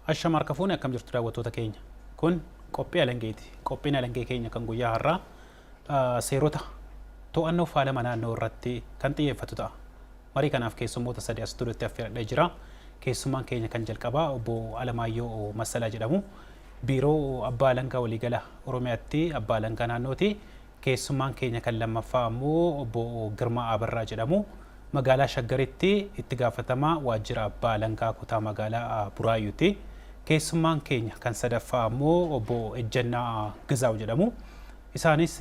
Ashama harka fuune, akkam jirtu daawwattoota keenya? Kun qophii alangeeti. Qophiin alangee keenya kan guyyaa har'aa seerota to'annoo faalama naannoo irratti kan xiyyeeffatu ta'a. Marii kanaaf keessummoota sadi as istuudiyootti affeeradhee jira. Keessummaan keenya kan jalqabaa obbo Alamaayyoo Massalaa jedhamu. Biiroo Abbaa Alangaa Waliigala Oromiyaatti Abbaa Alangaa Naannooti. Keessummaan keenya kan lammaffaa ammoo obbo Girmaa Abarraa jedhamu. Magaalaa Shaggaritti itti gaafatamaa waajjira Abbaa Alangaa kutaa magaalaa Buraayyuuti. Keessummaan keenya kan sadaffaa ammoo obbo Ejjannaa Gizaaw jedhamu. Isaanis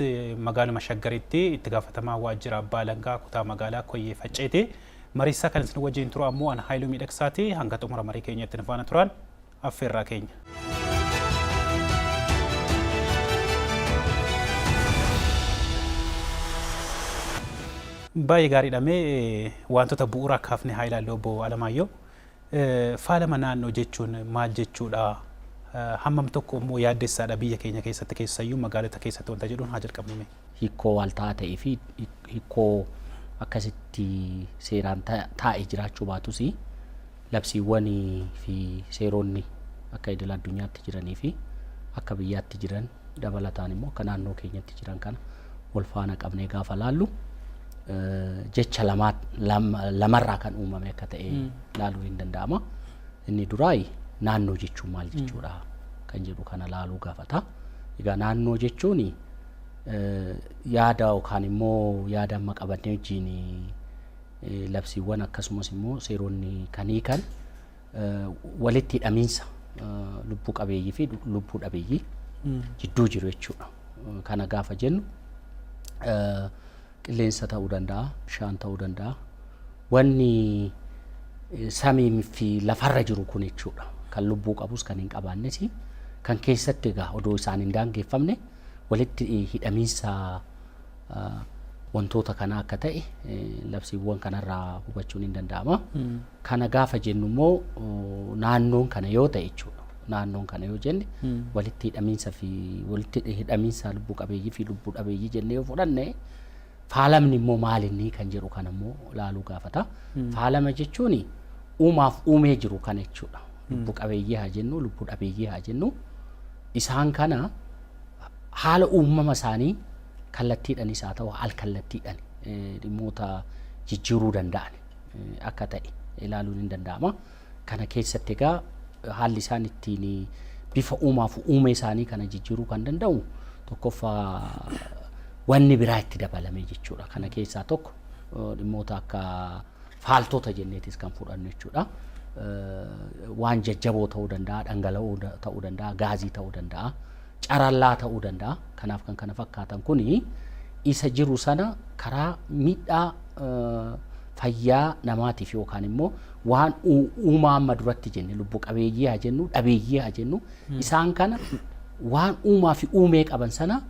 magaaluma Shaggaritti itti gaafatamaa waajjira Abbaa Alangaa kutaa magaalaa Koyyee Facceeti. Mariisaa kan isin wajjin turu ammoo ana Haayiluu Miidhagsaati. Hanga xumura marii keenyatti nu faana turaan affeerraa keenya. Baay'ee gaariidha. Mee wantoota bu'uuraa kaafnee haa ilaallu, obbo Alamaayyoo. Faalama naannoo jechuun maal jechuudha? Hammam tokko immoo yaaddessaadha biyya keenya keessatti, keessayyuu magaalota keessatti wanta jedhuun haa jalqabnu mee. Hiikoo waalta'aa ta'ee fi hiikoo akkasitti seeraan taa'e jiraachuu baatus, labsiiwwan fi seeronni akka idil addunyaatti jiranii fi akka biyyaatti jiran, dabalataan immoo akka naannoo keenyatti jiran kana wal faana qabnee gaafa laallu, jecha lamarraa kan uumame akka ta'e laaluun hin danda'ama. Inni duraa naannoo jechuun maal jechuudha kan jedhu kana laaluu gaafata. Egaa naannoo jechuun yaada yookaan immoo yaada amma qabannee wajjin labsiiwwan akkasumas immoo seeronni kan hiikan walitti hidhamiinsa lubbuu qabeeyyii fi lubbuu dhabeeyyii jidduu jiru jechuudha. Kana gaafa jennu qilleensa ta'uu danda'a, bishaan ta'uu danda'a. Wanni samii fi lafarra jiru kun jechuudha. Kan lubbuu qabus kan hin qabaannes, kan keessatti egaa odoo isaan hin daangeffamne walitti hidhamiinsa wantoota kanaa akka ta'e labsiiwwan kanarraa hubachuun hin danda'ama. Kana gaafa jennu immoo naannoon kana yoo ta'e jechuudha. Naannoon kana yoo jenne, walitti hidhamiinsa fi walitti hidhamiinsa lubbuu qabeeyyii fi lubbuu dhabeeyyii jennee yoo fudhanne, faalamni immoo maalinni kan jedhu kana immoo laaluu gaafata. Faalama jechuun uumaaf uumee jiru kana jechuudha. Lubbuu qabeeyyii haa jennu, lubbuu dhabeeyyii haa jennu, isaan kana haala uumama isaanii kallattiidhaanis haa ta'u al kallattiidhaan dhimmoota jijjiiruu danda'an akka ta'e ilaaluun hin danda'ama. Kana keessatti egaa haalli isaan ittiin bifa uumaaf uumee isaanii kana jijjiiruu kan danda'u tokkoffaa wanni biraa itti dabalame jechuudha. Kana keessaa tokko dhimmoota akka faaltota jenneetis kan fudhannu jechuudha. Waan jajjaboo ta'uu danda'a, dhangala'oo ta'uu danda'a, gaazii ta'uu danda'a, carallaa ta'uu danda'a. Kanaaf kan kana fakkaatan kuni isa jiru sana karaa miidhaa fayyaa namaatiif yookaan immoo waan uumaa amma duratti jenne, lubbu qabeeyyii haa jennu, dhabeeyyii haa jennu, isaan kana waan uumaa fi uumee qaban sana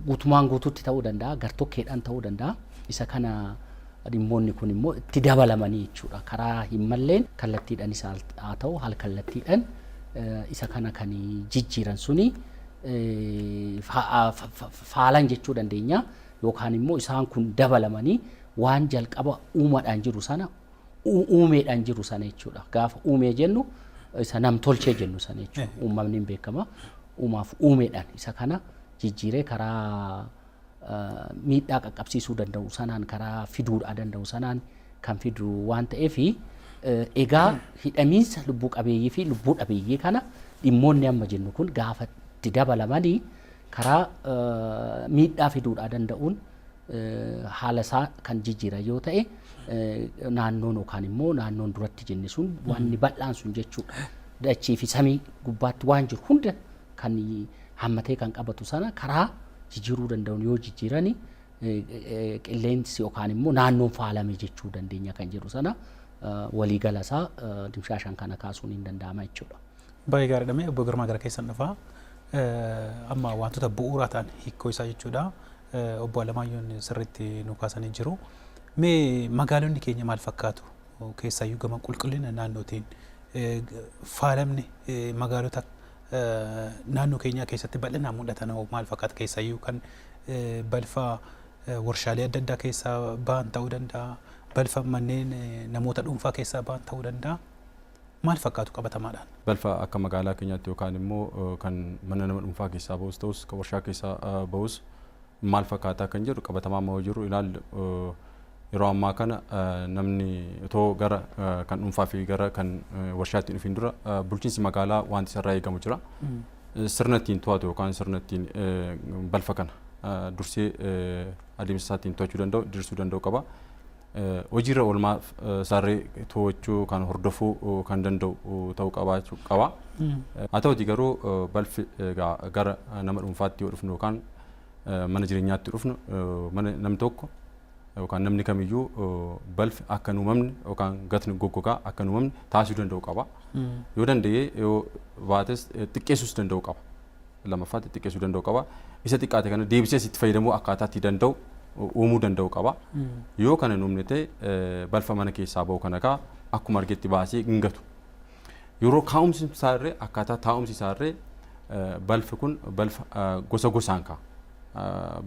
guutumaan guutuutti ta'uu danda'a, gartokkeedhaan ta'uu danda'a. Isa kana dhimmoonni kun immoo itti dabalamanii jechuudha. Karaa hin malleen kallattiidhaanis haa ta'u haal kallattiidhaan isa kana kan jijjiiran suni faalan jechuu dandeenya, yookaan immoo isaan kun dabalamanii waan jalqaba uumaadhaan jiru sana, uumeedhaan jiru sana jechuudha. Gaafa uumee jennu isa namtolchee jennu sana jechuudha. Uumamni hin beekama. Uumaaf uumeedhaan isa kana jijjiiree karaa miidhaa qaqqabsiisuu danda'u sanaan, karaa fiduudhaa danda'u sanaan kan fidu waan ta'eef, egaa hidhamiinsa lubbuu qabeeyyii fi lubbuu dhabeeyyii kana dhimmoonni amma jennu kun gaafa itti dabalamanii karaa miidhaa fiduudhaa danda'uun haala isaa kan jijjiiran yoo ta'e, naannoon yookaan immoo naannoon duratti jenne sun wanni bal'aan sun jechuudha. Dachii fi samii gubbaatti waan jiru hunda kan hammatee kan qabatu sana karaa jijjiiruu danda'uun yoo jijjiirani, qilleensi yookaan immoo naannoon faalame jechuu dandeenya kan jedhu sana waliigala isaa dimshaashaan kana kaasuun hin danda'ama jechuudha. Baay'ee gaariidha. Mee obbo Girmaa, gara keessan dhufaa. Amma wantoota bu'uuraa ta'an hiikoo isaa jechuudha. Obbo Alamaayyoon sirriitti nu kaasanii jiru. Mee magaalonni keenya maal fakkaatu? Keessaayyuu gama qulqullina naannootiin faalamni magaalota naannoo keenyaa keessatti bal'inaan mul'atan hoo maal fakkaata? Keessaayyuu kan balfa warshaalee adda addaa keessaa bahan ta'uu danda'a. Balfa manneen namoota dhuunfaa keessaa bahan ta'uu danda'a. Maal fakkaatu qabatamaadhaan? Balfa akka magaalaa keenyaatti yookaan immoo kan mana nama dhuunfaa keessaa bahus ta'us kan warshaa keessaa bahus maal fakkaataa kan jedhu qabatamaa amma jiru ilaallu, yeroo ammaa kana namni otoo gara kan dhuunfaa fi gara kan warshaatti dhufin dura bulchiinsi magaalaa wanti isarraa eegamu jira. Sirna ittiin to'atu yookaan sirna ittiin balfa kana dursee adeemsa isaa ittiin to'achuu danda'u, diriirsuu danda'u qaba. Hojiirra oolmaa isaarree to'achuu kan hordofuu kan danda'u ta'uu qabaachuu qaba. Haa ta'uti garuu balfi gara nama dhuunfaatti yoo dhufnu yookaan mana jireenyaatti dhufnu, mana namni tokko yookaan namni kamiyyuu balfi akka hin uumamne yookaan gatni goggogaa akka hin uumamne taasisuu danda'u qaba. Yoo danda'e, yoo baates, xiqqeessuus danda'u qaba. Lammaffaatti xiqqeessuu danda'u qaba. Isa xiqqaate kana deebisees itti fayyadamuu akkaataa itti danda'u uumuu danda'u qaba. Yoo kana hin uumne ta'e, balfa mana keessaa bahu kana kaa akkuma argetti baasee hin gatu. Yeroo kaa'umsi isaarree, akkaataa taa'umsi isaarree, balfi kun balfa gosa gosaan ka'a.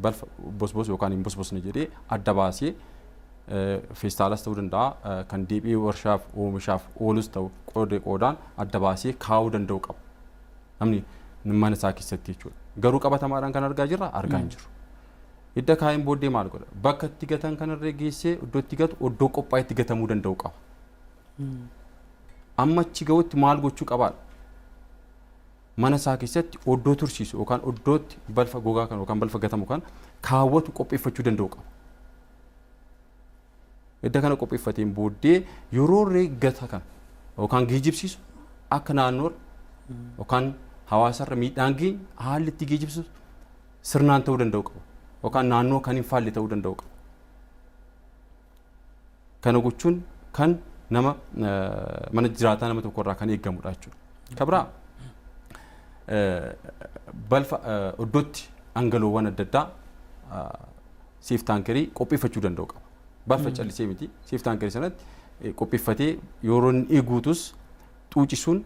Balfa bosbos yookaan hin bosbosne jedhee adda baasee, feestaalas ta'uu danda'a, kan deebi'ee warshaaf oomishaaf oolus ta'u, qoodee qoodaan adda baasee kaa'uu danda'u qaba. Namni mana isaa keessatti jechuudha. Garuu qabatamaadhaan kan argaa jirra, argaa hin jiru. Hidda kaa'een booddee maal godha? Bakka itti gatan kanarree geessee iddoo itti gatu, iddoo qophaa'e itti gatamuu danda'u qaba. Amma achi gahutti maal gochuu qabaadha? Mana isaa keessatti oddoo tursiisu yookaan oddootti balfa gogaa kan yookaan balfa gatamu kan kaawwatu qopheeffachuu danda'u qaba. Edda kana qopheeffateen booddee yeroo irree gata kana yookaan geejibsiisu akka naannoorra yookaan hawaasarra miidhaan geenye haalli itti geejibsiisu sirnaan ta'uu danda'u qaba. Yookaan naannoo kan hin faalle ta'uu danda'u qaba. Kana gochuun kan nama mana jiraataa nama tokkorraa kan eegamudha jechuudha. Kan biraa, balfa iddootti dhangaloowwan adda addaa safe tankerii qopheeffachuu danda'u qaba. Balfa callisee miti, safe tankerii sanatti qopheeffatee yeroo inni eeguutus xuucisuun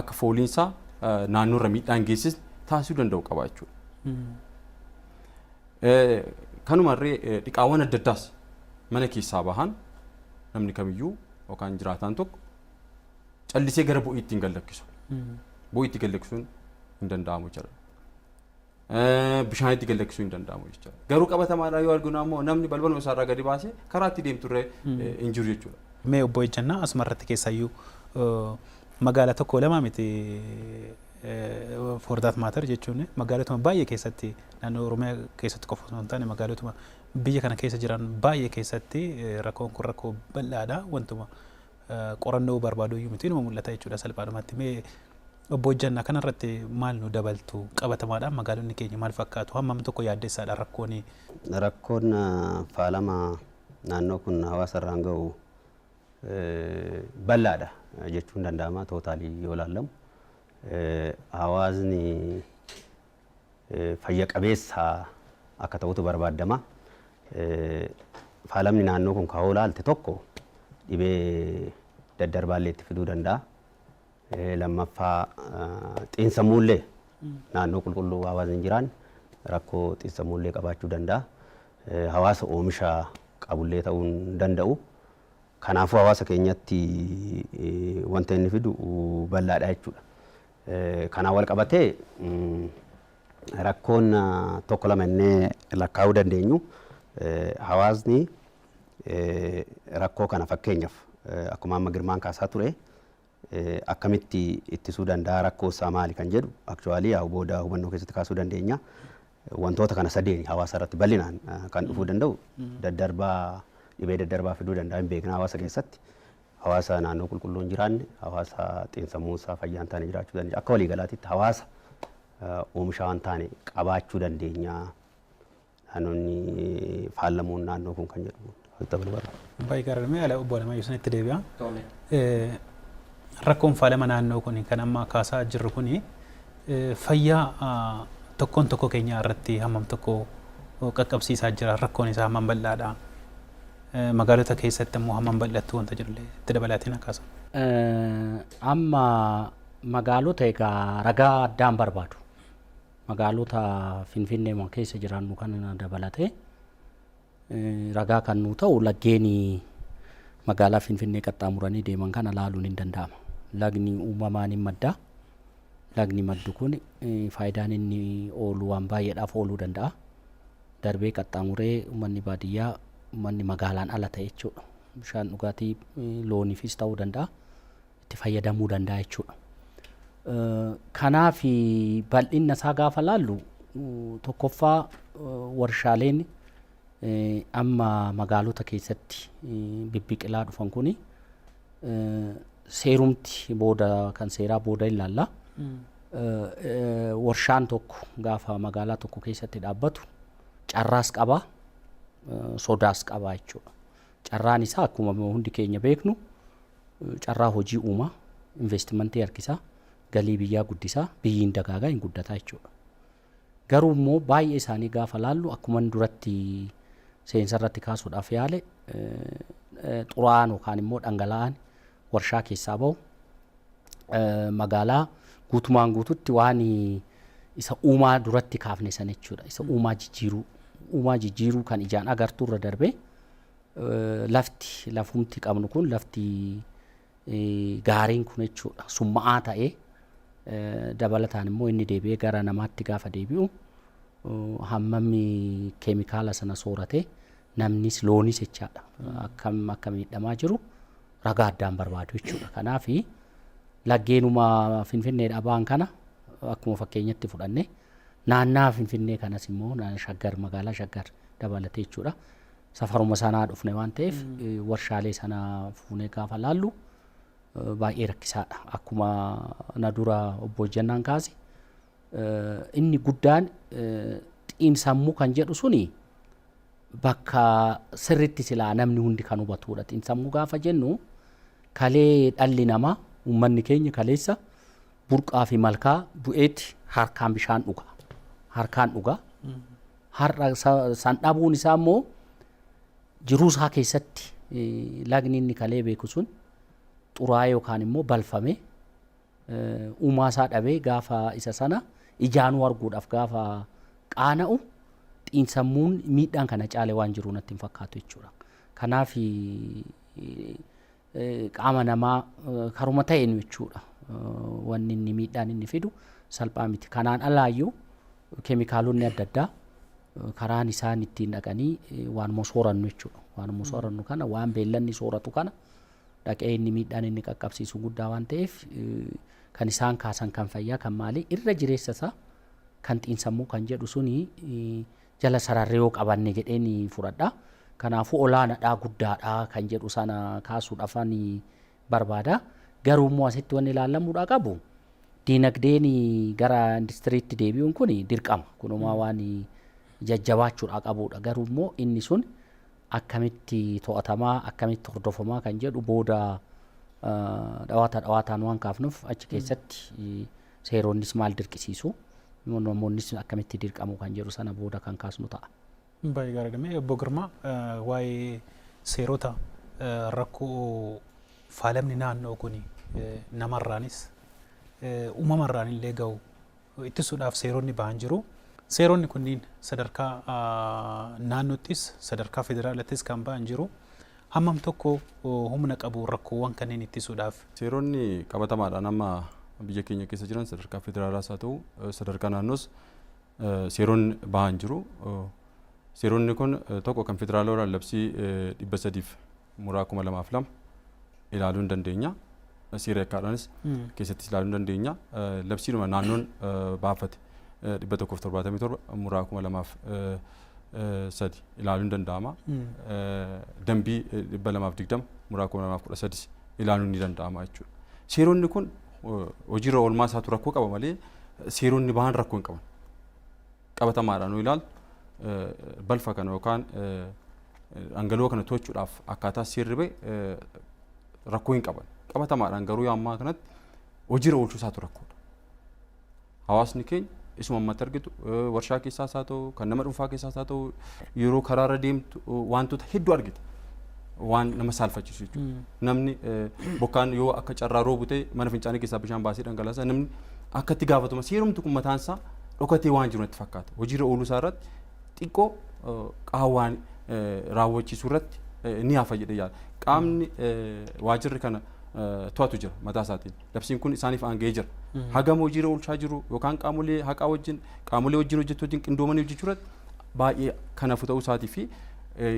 akka fooliinsaa naannoorra miidhaan geessisne taasisuu danda'u qaba jechuudha. Kanumarree dhiqaawwan adda addaas mana keessaa bahan namni kamiyyuu yookaan jiraataan tokko callisee gara bu'iitti hin gallakkisu. Bu'iitti gallakkisuun hin danda'amu jechuudha. Bishaanitti gallakkisuu hin danda'amu jechuudha. Garuu qabatamaadhaan yoo arginu ammoo namni balbaluma isaarraa gadi baasee karaa itti deemturree hin jiru jechuudha. Mee obbo Ejjannaa, asuma irratti keessayyuu magaalaa tokko lama miti, for that matter jechuun magaalotuma baay'ee keessatti, naannoo Oromiyaa keessatti qofa osoo hin taane magaalotuma biyya kana keessa jiran baay'ee keessatti rakkoon kun rakkoo bal'aadha. Wantuma qorannoo barbaadu iyyuu miti, inuma mul'ata jechuudha salphaadhumatti. Mee obbo Ejjannaa, kanarratti maal nu dabaltu? Qabatamaadhaan magaalonni keenya maal fakkaatu? Hammam tokko yaaddessaadha rakkoon? Rakkoon faalama naannoo kun hawaasa irraan gahu bal'aadha jechuun danda'ama totalii yoo ilaallamu. Hawaasni fayya qabeessa akka ta'utu barbaadama. Faalamni naannoo kun kaa'uu ilaalte tokko dhibee daddarbaallee itti fiduu danda'a. Lammaffaa, xiinsammuullee naannoo qulqulluu hawaasni hin jiraanne rakkoo xiinsammuullee qabaachuu danda'a. Hawaasa oomisha qabullee ta'uu hin danda'u. Kanaafuu hawaasa keenyatti wanta inni fidu bal'aadha jechuudha. Kanaan wal qabatee rakkoon tokko lama innee lakkaa'uu dandeenyu, hawaasni rakkoo kana, fakkeenyaaf akkuma amma Girmaan kaasaa ture, akkamitti ittisuu danda'a, rakkoo isaa maali kan jedhu actually yaa booda hubannoo keessatti kaasuu dandeenya. Wantoota kana sadeen hawaasa irratti bal'inaan kan dhufuu danda'u, daddarbaa, dhibee daddarbaa fiduu danda'a hin beekna hawaasa keessatti. Hawaasa naannoo qulqulluu hin jiraanne, hawaasa xiinsammuu isaa fayyaa hin taane jiraachuu dandeenya. Akka waliigalaatitti hawaasa oomisha waan taane qabaachuu dandeenya. Naannoonni faallamuun naannoo kun kan jedhu dabaluu barbaada. Baay'ee gaariidha. Mee ala obbo Alamaayyoo sanitti deebi'a. Rakkoon faalama naannoo kun kan amma kaasaa jirru kun fayyaa tokkoon tokko keenya irratti hammam tokko qaqqabsiisaa jira? Rakkoon isaa hammam bal'aadha? Magaalota keessatti immoo hammam bal'attu wanta jedhullee itti dabalaatiin akkaasa. Amma magaalota egaa ragaa addaan barbaadu. Magaalota Finfinnee keessa jiraannu kana dabalatee ragaa kan nuu ta'u laggeen magaalaa Finfinnee qaxxaamuranii deeman kana laaluun hin danda'ama. Lagni uumamaan hin madda. Lagni maddu kun faayidaan inni oolu waan baay'eedhaaf ooluu danda'a. Darbee qaxxaamuree uummanni baadiyyaa, uummanni magaalaan ala ta'e jechuudha. Bishaan dhugaatii looniifis ta'uu danda'a. Itti fayyadamuu danda'a jechuudha. Kanaaf bal'inna isaa gaafa laallu, tokkoffaa warshaaleen amma magaalota keessatti bibbiqilaa dhufan kuni, seerumti booda kan seeraa booda ilaalla. Warshaan tokko gaafa magaalaa tokko keessatti dhaabbatu carraas qaba, sodaas qaba jechuudha. Carraan isaa akkuma hundi keenya beeknu carraa hojii uumaa, investimentii harkisaa, galii biyyaa guddisaa, biyyiin dagaagaa hin guddataa jechuudha. Garuu immoo baay'ee isaanii gaafa laallu, akkuma duratti seensa irratti kaasuudhaaf yaale, xuraa'aan yookaan immoo dhangala'aan warshaa keessaa bahu magaalaa guutumaan guututti waan isa uumaa duratti kaafne sana jechuudha. Isa uumaa jijjiiruu kan ijaan agartuu irra darbee lafti lafumti qabnu kun, lafti gaariin kun jechuudha, summa'aa ta'ee, dabalataan immoo inni deebi'ee gara namaatti gaafa deebi'u hammammi keemikaala sana soorate namnis loonis jechaadha akkam akka miidhamaa jiru ragaa addaan barbaadu jechuudha. Kanaaf laggeenuma Finfinneedhaa ba'an kana akkuma fakkeenyatti fudhanne, naannaa Finfinnee kanas immoo Shaggar, magaalaa Shaggar dabalatee jechuudha. Safaruma sanaa dhufne waan ta'eef warshaalee sana fuunee gaafa laallu baay'ee rakkisaadha. Akkuma na dura obbo Jannaan kaase, inni guddaan xiinsammuu kan jedhu suni bakka sirritti silaa namni hundi kan hubatudha. Xiinsammuu gaafa jennu, kalee dhalli namaa, uummanni keenya kaleessa burqaa fi malkaa bu'eetti harkaan bishaan dhuga. Harkaan dhuga. Har'a san dhabuun isaa immoo jiruu isaa keessatti lagni inni kalee beeku sun xuraa'ee yookaan immoo balfame, uumaa isaa dhabee, gaafa isa sana ijaanuu arguudhaaf gaafa qaana'u, xiinsammuun miidhaan kana caale waan jiru natti hin fakkaatu jechuudha. Kanaaf qaama namaa karuma ta'een jechuudha. Wanni inni miidhaan inni fidu salphaa miti. Kanaan alaayyuu keemikaalonni adda addaa karaan isaan ittiin dhaqanii waanuma soorannu jechuudha. Waanuma soorannu kana, waan beellanni sooratu kana dhaqee inni miidhaan inni qaqqabsiisu guddaa waan ta'eef, kan isaan kaasan kan fayyaa kan maalii irra jireessa isaa kan xiinsammuu kan jedhu suni jala sararree yoo qabanne jedheen fudhadha. Kanaafuu olaanaadhaa, guddaadhaa kan jedhu sana kaasuudhaaf ani barbaada. Garuu immoo asitti wanni ilaalamuudhaa qabu, diinagdeen gara industiriitti deebi'uun kun dirqama. Kunumaa waan jajjabaachuudhaa qabudha. Garuu immoo inni sun akkamitti to'atamaa, akkamitti hordofamaa kan jedhu booda dhawaata dhawaataan waan kaafnuuf, achi keessatti seeronnis maal dirqisiisu, namoonnis akkamitti dirqamu kan jedhu sana booda kan kaasnu ta'a. Baay'ee gaariidha. Mee obbo Girmaa, waa'ee seerota rakkoo faalamni naannoo kun namarraanis uumamarraan illee gahu ittisuudhaaf seeronni bahan jiru. Seeronni kunniin sadarkaa naannoottis sadarkaa federaalattis kan bahan jiru. Hammam tokko humna qabu rakkoowwan kanneen ittisuudhaaf? Seeronni qabatamaadhaan amma biyya keenya keessa jiran, sadarkaa federaalaas haa ta'u sadarkaa naannoos, seeronni bahan jiru. Seeronni kun tokko kan federaalaa labsii 300 muraa 2002 ilaaluu hin dandeenya. Seera yakkaadhaanis keessattis ilaaluu hin dandeenya. Labsiidhuma naannoon baafate 177 muraa 2003 ilaaluun hin danda'ama. Dambii 220 muraa 2013 ilaaluun ni danda'ama jechuudha. Seeronni kun hojiirra oolmaa isaatu rakkoo qaba malee seeronni bahan rakkoo hin qaban. Qabatamaadhaan yoo ilaaltu, balfa kana yookaan dhangala'oo kana to'achuudhaaf akkaataa seerri bahe rakkoo hin qaban. Qabatamaadhaan garuu yoo ammaa kanatti hojiirra oolchuu isaatu rakkoodha. Hawaasni keenya isuma ammatti argitu, warshaa keessaas haa ta'u, kan nama dhuunfaa keessaas haa ta'u, yeroo karaarra deemtu wantoota hedduu argita. Waan nama saalfachiisu jechuudha. Namni bokkaan yoo akka carraa roobu ta'e mana fincaanii keessaa bishaan baasee dhangalaasa. Namni akka itti gaafatuma seerumti kun mataan isaa dhokatee waan jiru natti fakkaata. Hojiirra ooluu isaa irratti xiqqoo qaawwaan raawwachiisuu irratti ni hafa jedhee yaada. Qaamni waajirri kana to'atu jira mataa isaatiin. Labsiin kun isaaniif aanga'ee jira. Hagam hojiirra oolchaa jiru yookaan qaamolee haqaa wajjin, qaamolee wajjin hojjetu wajjin qindoomanii hojjechuu irratti baay'ee kanafu ta'uu isaatii fi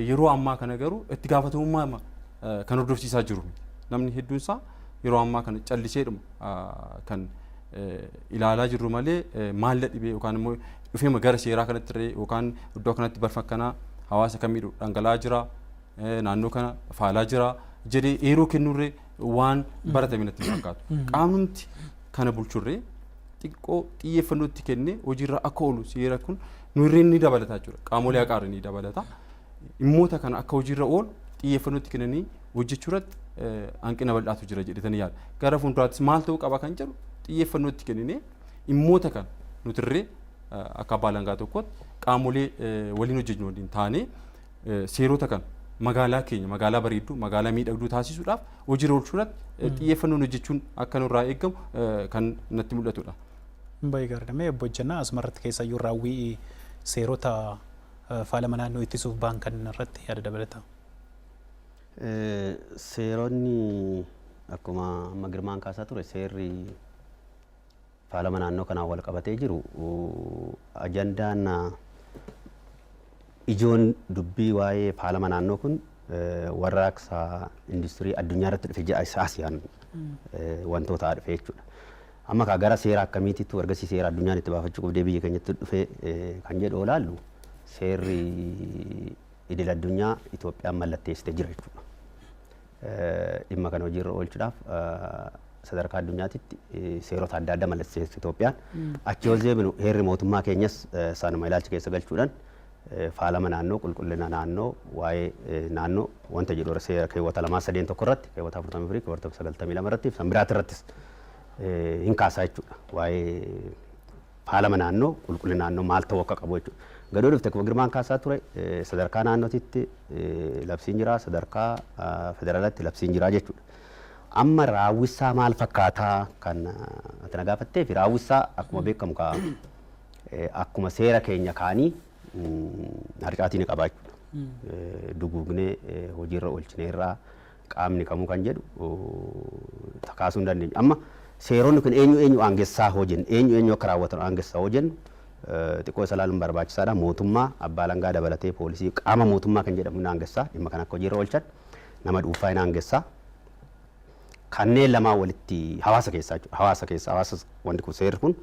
yeroo ammaa kana garuu itti gaafatamummaa kan hordofsiisaa jiru. Namni hedduun isaa yeroo ammaa kana calliseedhuma kan ilaalaa jirru malee, maalla dhibee yookaan immoo dhufeema gara seeraa kanatti illee yookaan iddoo kanatti balfa akkanaa hawaasa kan miidhu dhangala'aa jira, naannoo kana faalaa jira jedhee eeruu kennurree waan baratame natti hin fakkaatu. Qaamnumti kana bulchurree xiqqoo xiyyeeffannoo itti kennee hojiirra akka oolu seera kun nurreen ni dabalata jechuudha. Qaamolee haqaarra ni dabalata. Dhimmoota kana akka hojiirra oolu xiyyeeffannoo itti kennanii hojjechuu irratti hanqina bal'aatu jira jedhetanii yaada. Gara fuulduraattis maal ta'uu qaba kan jedhu xiyyeeffannoo itti kenninee dhimmoota kana nutirree akka abbaa alangaa tokkootti qaamolee waliin hojjennu waliin taanee seerota kana magaalaa keenya magaalaa bareedduu, magaalaa miidhagduu taasisuudhaaf hojiirra oolchuu irratti xiyyeeffannoon hojjechuun akka nurraa eegamu kan natti mul'atudha. Baay'ee gaariidha. Mee obbo Ejjennaa, asumarratti keessayyuu raawwii seerota faalama naannoo ittisuuf ba'an kan irratti yaada dabalata. Seeronni akkuma amma Girmaan kaasaa ture, seerri faalama naannoo kanaan wal qabatee jiru, ajandaan ijoon dubbii waa'ee faalama naannoo kun warraaqsa industirii addunyaa irratti dhufe ji'a Asiyaan wantoota dhufe jechuudha. Amma kaa gara seera akkamiitittu ergasii seera addunyaan itti baafachuu qabdee biyya keenyatti dhufe kan jedhu olaallu, seerri idil addunyaa Itoophiyaan mallatteessite jira jechuudha. Dhimma kana hojiirra oolchuudhaaf sadarkaa addunyaatitti seerota adda addaa mallatteessite Itoophiyaan. Achi yoo deebinu, heerri mootummaa keenyas sanuma ilaalcha keessa galchuudhaan faalama naannoo, qulqullina naannoo, waa'ee naannoo wanta jedhu seera keewwata lamaa sadeen tokko irratti, keewwata 44, keewwata 92 irratti fi biraati irrattis hin kaasaa jechuudha. Waa'ee faalama naannoo, qulqullina naannoo maal ta'uu akka qabu jechuudha. Gadoo dhufte, akkuma Girmaan kaasaa ture, sadarkaa naannootitti labsiin jira, sadarkaa federaalaatti labsiin jira jechuudha. Amma raawwisaa maal fakkaataa kan ati na gaafattee fi raawwisaa, akkuma beekamu kaa akkuma seera keenya kaanii harcaatii ni qabaa jechuudha. Duguugnee hojiirra oolchineerraa qaamni kamuu kan jedhu kaasuu hin dandeenyu. Amma seeronni kun eenyu eenyu aangessaa hoo jennu, eenyu eenyu akka raawwatan aangessaa hoo jennu, xiqqoo isa ilaaluun barbaachisaadha. Mootummaa, abbaa alangaa dabalatee poolisii, qaama mootummaa kan jedhamu hin aangessaa dhimma kana akka hojiirra oolchan, nama dhuunfaa hin aangessaa. Kanneen lamaan walitti hawaasa keessaa jechuudha. Hawaasa keessaa hawaasa wanti kun, seerri kun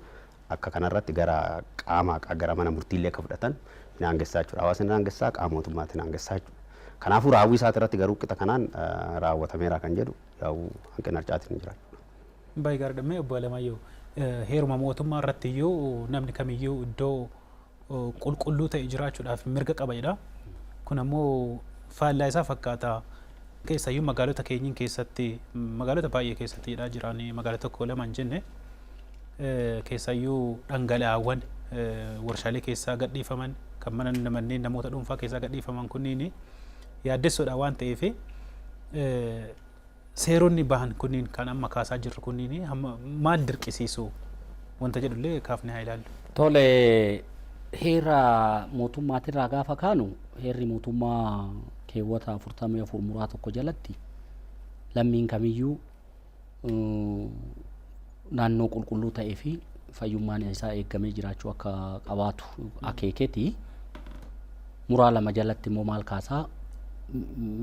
akka kanarratti gara qaama haqaa, gara mana murtiillee akka fudhatan hin aangessaa jechuudha. Hawaasni hin aangessaa, qaama mootummaatiin hin aangessaa jechuudha. Kanaafuu raawwii isaati irratti garuu qixa kanaan raawwatameera kan jedhu yaa'u hanqina harcaatiin hin jira. Baay'ee gaariidha. Mee obbo Alamaayyoo, heeruma mootummaa irratti iyyuu namni kamiyyuu iddoo qulqulluu ta'e jiraachuudhaaf mirga qaba jedha. Kun ammoo faallaa isaa fakkaata. Keessayyuu magaalota keenyin keessatti, magaalota baay'ee keessatti jedhaa jiraan, magaalota tokko lama hin jenne, keessayyuu dhangala'aawwan warshaalee keessaa gadhiifaman, kan mana manneen namoota dhuunfaa keessaa gadhiifaman kunniin yaaddessoodha waan ta'eef, seeronni bahan kunniin kan amma kaasaa jirru kunniin hamma maal dirqisiisu wanta jedhullee kaafnee haa ilaallu. Tole, heera mootummaatirraa gaafa kaanu, heerri mootummaa keewwata 44 muraa 1 jalatti lammiin kamiyyuu naannoo qulqulluu ta'ee fi fayyummaan isaa eegamee jiraachuu akka qabaatu akeekeeti. Muraa 2 jalatti immoo maal kaasaa?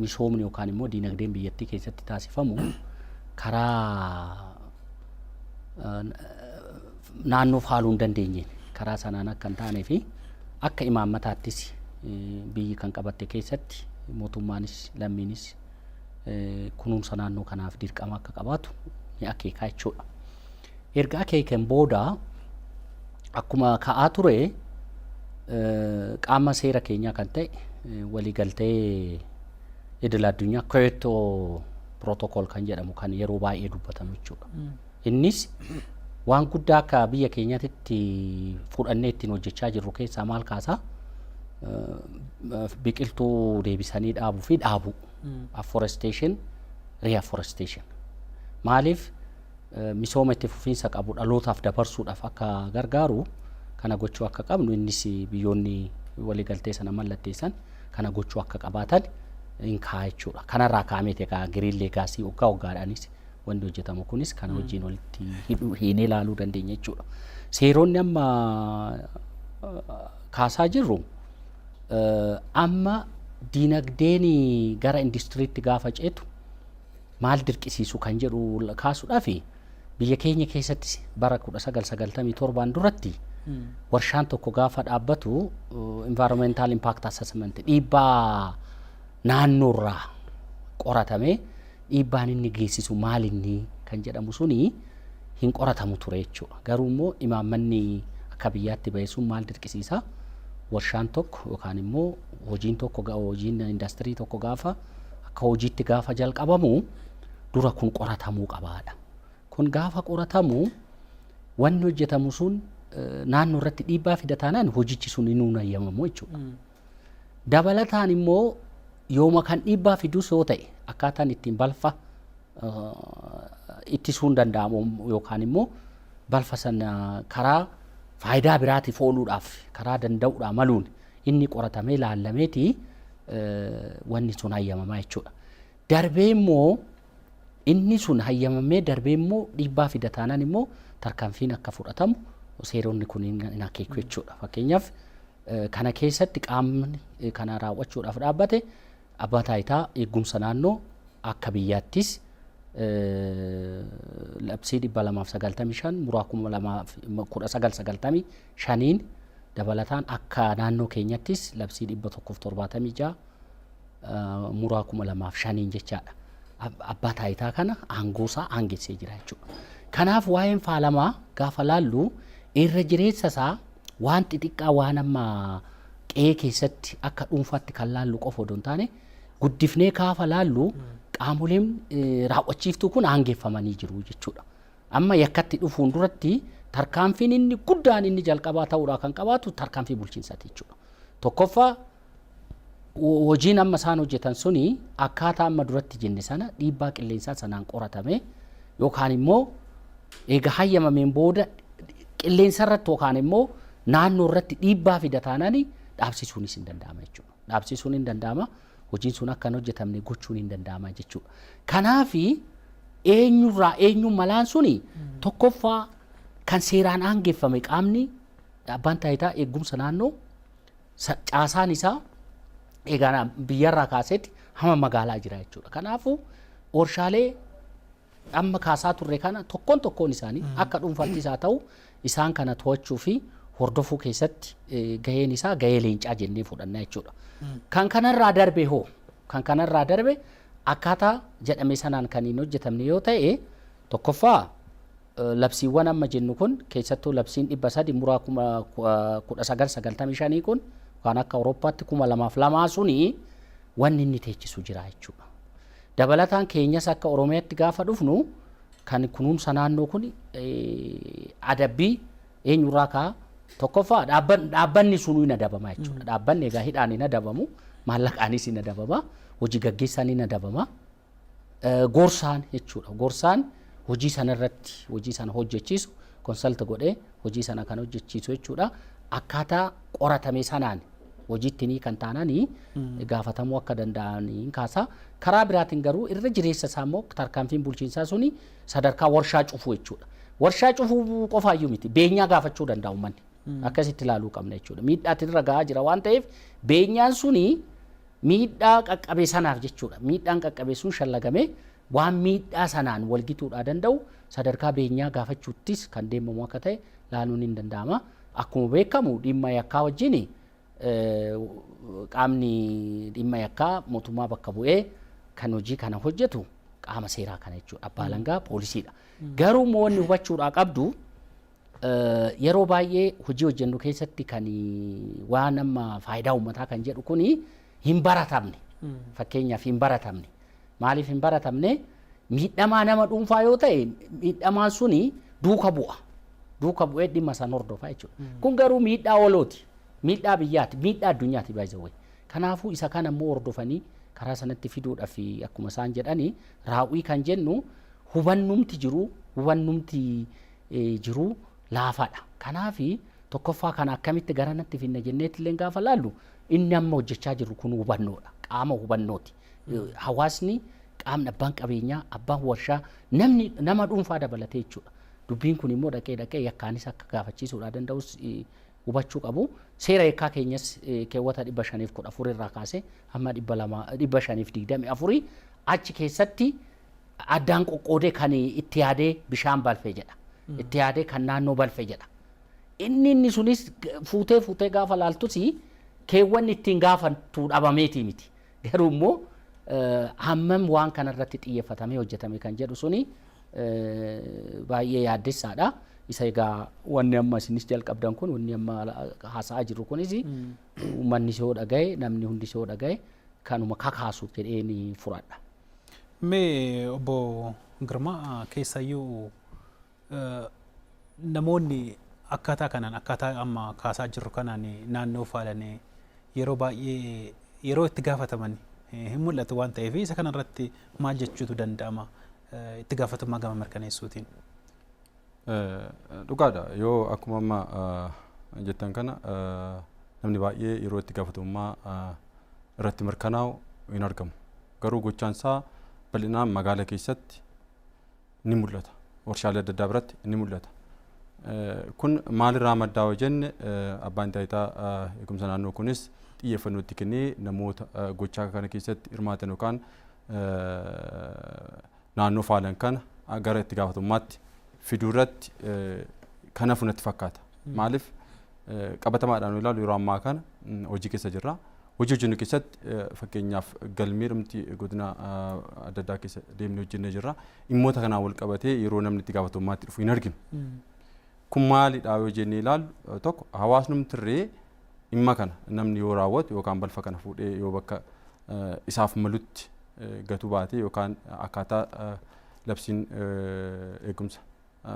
Misoomni yookaan immoo diinagdeen biyyattii keessatti taasifamu karaa naannoo faaluu hin dandeenyeen, karaa sanaan akka hin taanee fi akka imaammataattis biyyi kan qabatte keessatti mootummaanis lammiinis kunuunsa naannoo kanaaf dirqama akka qabaatu ni akeekaa jechuudha. Erga akeeken booda, akkuma ka'aa ture, qaama seera keenyaa kan ta'e waliigaltee idil addunyaa Kyoto Protocol kan jedhamu kan yeroo baay'ee dubbatamu jechuudha. Innis waan guddaa akka biyya keenyaatti fudhannee ittiin hojjechaa jirru keessaa maal kaasaa? Biqiltuu deebisanii dhaabuu fi dhaabuu. Afforestation, reforestation. Maaliif? Misooma itti fufiinsa qabu dhalootaaf dabarsuudhaaf akka gargaaru kana gochuu akka qabnu, innis biyyoonni waliigaltee sana mallatteessan kana gochuu akka qabaatan hin kaa'a jechuudha. Kanarraa ka'ameeti egaa Green Legacy waggaa waggaadhaanis Wanti hojjetamu kunis kana wajjin walitti hidhuu hiinee ilaaluu dandeenya jechuudha. Seeronni amma kaasaa jirru amma diinagdeen gara industiriitti gaafa ceetu maal dirqisiisu kan jedhu kaasuudhaaf, biyya keenya keessatti bara 1997 duratti warshaan tokko gaafa dhaabbatu environmental impact assessment, dhiibbaa naannoorraa qoratamee dhiibbaan inni geessisu maal inni kan jedhamu suni hin qoratamu ture jechuudha. Garuu immoo imaammanni akka biyyaatti bahe sun maal dirqisiisa? Warshaan tokko yookaan immoo hojiin tokko, hojiin indaastirii tokko gaafa akka hojiitti gaafa jalqabamu dura kun qoratamuu qabaadha. Kun gaafa qoratamu wanni hojjetamu sun naannoo irratti dhiibbaa fida taanaan hojichi sun hin hayyamamu jechuudha. Dabalataan immoo yooma kan dhiibbaa fidus yoo ta'e, akkaataan ittiin balfa ittisuun danda'amu yookaan immoo balfa sana karaa faayidaa biraatiif ooluudhaaf karaa danda'uudhaa maluun inni qoratamee laallameeti wanni sun hayyamamaa jechuudha. Darbee immoo inni sun hayyamamee darbee immoo dhiibbaa fida taanaan immoo tarkaanfiin akka fudhatamu seeronni kun hin akeeku jechuudha. Fakkeenyaaf, kana keessatti qaamni kana raawwachuudhaaf dhaabbate abbaa taayitaa eegumsa naannoo akka biyyaattis labsii 295 muraa 201995n, dabalataan akka naannoo keenyattis labsii 176 muraa 2005n jechaadha. Abbaa taayitaa kana aangoosaa aangessee jira jechuudha. Kanaaf waa'een faalamaa gaafa laallu irra jireessa isaa waan xixiqqaa, waan amma qe'ee keessatti akka dhuunfaatti kan laallu qofa odoo hin taane, guddifnee gaafa laallu qaamoleen raawwachiiftuu kun aangeeffamanii jiru jechuudha. Amma yakkatti dhufuun duratti tarkaanfiin inni guddaan inni jalqabaa ta'uudhaa kan qabaatu tarkaanfii bulchiinsaati jechuudha. Tokkoffaa, hojiin amma isaan hojjetan suni akkaataa amma duratti jenne sana dhiibbaa qilleensaa sanaan qoratame yookaan immoo eega hayyamameen booda qilleensa irratti yookaan immoo naannoo irratti dhiibbaa fida taanaan dhaabsisuunis hin danda'ama jechuudha. Dhaabsisuun hin danda'ama. Hojiin sun akka hin hojjetamne gochuun hin danda'ama jechuudha. Kanaafi eenyurraa eenyuun malaan suni tokkoffaa kan seeraan aangeffame qaamni abbaan taayitaa eegumsa naannoo caasaan isaa egaa biyyarraa kaasetti hamma magaalaa jira jechuudha. Kanaafuu warshaalee amma kaasaa turre kana tokkoon tokkoon isaanii akka dhuunfaattis haa ta'u isaan kana to'achuu fi hordofuu keessatti gaheen isaa gahee leencaa jennee fudhanna jechuudha. Kan kanarraa darbe hoo, kan kanarraa darbe akkaataa jedhame sanaan kan hin hojjetamne yoo ta'e, tokkoffaa labsiiwwan amma jennu kun, keessattuu labsiin 300 muraa 1995 kun kan akka Awurooppaatti 2002 suni wanni inni teechisu jira jechuudha. Dabalataan keenyas akka Oromiyaatti gaafa dhufnu kan kunuunsa naannoo kun adabbii eenyurraa ka'a? Tokkoffaa, dhaabbanni sunuu hin adabama jechuudha. Dhaabbanni egaa hidhaan hin adabamu, maallaqaanis hin adabama, hojii gaggeessaan hin adabama. Gorsaan jechuudha. Gorsaan hojii sana irratti hojii sana hojjechiisu, consult godhee hojii sana kan hojjechiisu jechuudha. Akkaataa qoratame sanaan hojiitti ni kan taananii gaafatamuu akka danda'anii kaasa. Karaa biraatiin garuu irra jireessa isaa immoo tarkaanfiin bulchiinsaa suni sadarkaa warshaa cufuu jechuudha. Warshaa cufuu qofaayyuu miti, beenyaa gaafachuu danda'a uummanni. Akkasitti ilaaluu qabna jechuudha. Miidhaatti irra gahaa jira waan ta'eef beenyaan suni miidhaa qaqqabe sanaaf jechuudha. Miidhaan qaqqabe sun shallagamee waan miidhaa sanaan walgituudhaa danda'u sadarkaa beenyaa gaafachuuttis kan deemamu akka ta'e laaluun hin danda'ama. Akkuma beekamu dhimma yakkaa wajjin qaamni dhimma yakkaa mootummaa bakka bu'ee kan hojii kana hojjetu qaama seeraa kana jechuudha. Abbaa alangaa, poolisiidha. Garuu immoo wanni hubachuudhaa qabdu, yeroo baay'ee hojii hojjennu keessatti kan waan amma faayidaa uummataa kan jedhu kuni hin baratamne. Fakkeenyaaf, hin baratamne. Maaliif hin baratamne? Miidhamaa nama dhuunfaa yoo ta'e miidhamaan suni duuka bu'a. Duuka bu'ee dhimma san hordofa jechuudha. Kun garuu miidhaa walooti. Miidhaa biyyaati. Miidhaa addunyaati, by the way. Kanaafuu isa kana immoo hordofanii karaa sanatti fiduudhaaf, akkuma isaan jedhani, raawwii kan jennu hubannumti jiru laafaadha. Kanaafi tokkoffaa kana akkamitti garanatti finna jenneetillee gaafa laallu inni amma hojjechaa jirru kun hubannoodha. Qaama hubannooti. Hawaasni qaama Qaamni abbaan qabeenyaa, abbaan warshaa, namni nama dhuunfaa dabalatee jechuudha. Dubbiin kun immoo dhaqee dhaqee yakkaanis akka gaafachiisuudhaa danda'us hubachuu qabu. Seera yakkaa keenyas keewwata 514 irraa kaasee hamma 200, 524 achi keessatti addaan qoqqoodee kan itti yaadee bishaan balfe jedha. Itti yaadee kan naannoo balfe jedha. Inni sunis fuutee fuutee gaafa laaltus keewwanni ittiin gaafattu dhabameetii miti. Garuu immoo hammam waan kanarratti xiyyeeffatamee hojjetame kan jedhu suni baay'ee yaaddessaadha. Isa egaa wanni amma isinis jalqabdan kun, wanni amma haasa'aa jirru kunis, uummanni yoo dhagaye, namni hundi yoo dhagaye, kanuma kakaasu jedheen fudhadha. Mee obbo Girmaa, keessayyuu namoonni akkaataa kanaan, akkaataa amma kaasaa jirru kanaan naannoo faalanii yeroo baay'ee yeroo itti gaafataman hin mul'atu waan ta'eef, isa kanarratti maal jechuutu danda'ama itti gaafatamummaa gama mirkaneessuutiin? Dhugaadha, yoo akkuma amma jettan kana namni baay'ee yeroo itti gaafatamummaa irratti mirkanaa'u hin argamu. Garuu gochaan isaa bal'inaan magaalaa keessatti ni mul'ata. Warshaalee adda addaa biratti ni mul'ata. Kun maalirraa maddaa yoo jenne, abbaan taayitaa eegumsa naannoo kunis xiyyeeffannoo itti kennee namoota gochaa kana keessatti hirmaatan yookaan naannoo faalan kana gara itti gaafatamummaatti fiduu irratti kan hafu natti fakkaata. Maaliif, qabatamaadhaan yoo ilaalu yeroo ammaa kana hojii keessa jirra. Hojii hojjennu keessatti fakkeenyaaf galmee dhumti godina adda addaa keessa deemnee hojjennee jirra. Dhimmoota kanaan wal qabatee yeroo namni itti gaafatamummaatti dhufu hin arginu. Kun maalidha yoo jennee ilaallu, tokko hawaasnumtirree dhimma kana namni yoo raawwatu yookaan balfa kana fuudhee yoo bakka isaaf malutti gatuu baate yookaan akkaataa labsiin eegumsa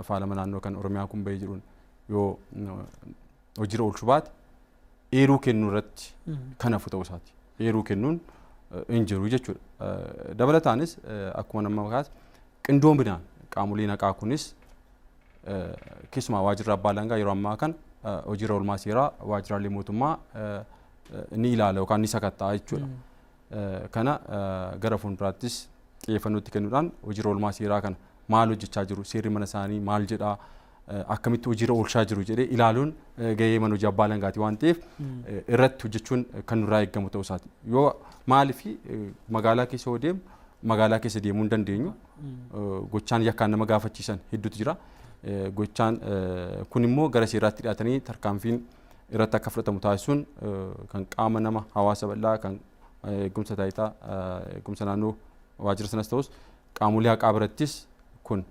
faalama naannoo kan Oromiyaa kun bahee jiruun yoo hojiirra oolchuu baate, eeruu kennuu irratti kan hafu ta'uu isaati. Eeruu kennuun hin jiru jechuudha. Dabalataanis akkuma nama kaase qindoominaan qaamoleen haqaa kunis, keessumaa waajjirri abbaa alangaa yeroo ammaa kana hojiirra oolmaa seeraa waajjiraalee mootummaa ni ilaala yookaan ni sakatta'a jechuudha. Kana gara fuulduraattis xiyyeeffannootti kennuudhaan hojiirra oolmaa seeraa kana maal hojjechaa jiru, seerri mana isaanii maal jedhaa, akkamitti hojiirra oolchaa jiru jedhee ilaaluun gahee mana hojii abbaa alangaati waan ta'eef, irratti hojjechuun kan nurraa eeggamu ta'uu isaati. Yoo maaliif magaalaa keessa yoo deemu, magaalaa keessa deemuu hin dandeenyu, gochaan yakkaan nama gaafachiisan hedduutu jira. Gochaan kun immoo gara seeraatti dhiyaatanii tarkaanfiin irratti akka fudhatamu taasisuun kan qaama nama hawaasa bal'aa kan eegumsa taayitaa eegumsa naannoo waajjira sanas ta'us, qaamolee haqaa birattis kun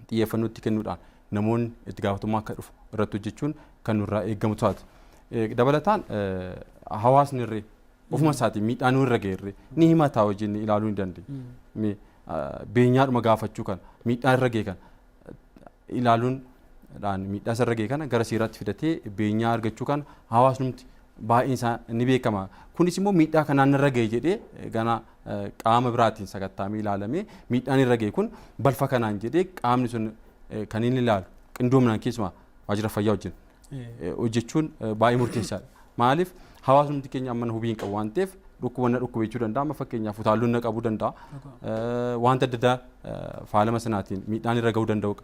xiyyeeffannootti kennuudhaan namoonni itti gaafatamummaa akka dhufu irratti hojjechuun kan nurraa eeggamu taate. Dabalataan hawaasni irree ofuma isaatiin miidhaa nu irra ga'e irree ni himataa wajjin ilaaluu ni dandeenya. Beenyaadhuma gaafachuu kana, miidhaa irra ga'e kana ilaaluun miidhaa isa irra ga'e kana gara seeraatti fidatee beenyaa argachuu kana hawaasnumti baay'een isaa ni beekama. Kunis immoo miidhaa kanaan irra ga'e jedhee gana qaama biraatiin sakattaamee ilaalamee, miidhaan irra ga'e kun balfa kanaan jedhee qaamni sun kan inni ilaalu qindoominaan keessumaa waajjira fayyaa wajjin hojjechuun baay'ee murteessaadha. Maaliif, hawaasumti keenya amma hubii hin qabu waan ta'eef dhukkuba na dhukkube jechuu danda'a. Amma fakkeenyaaf utaalloon na qabuu danda'a. Wanta adda addaa faalama sanaatiin miidhaan irra ga'uu danda'u.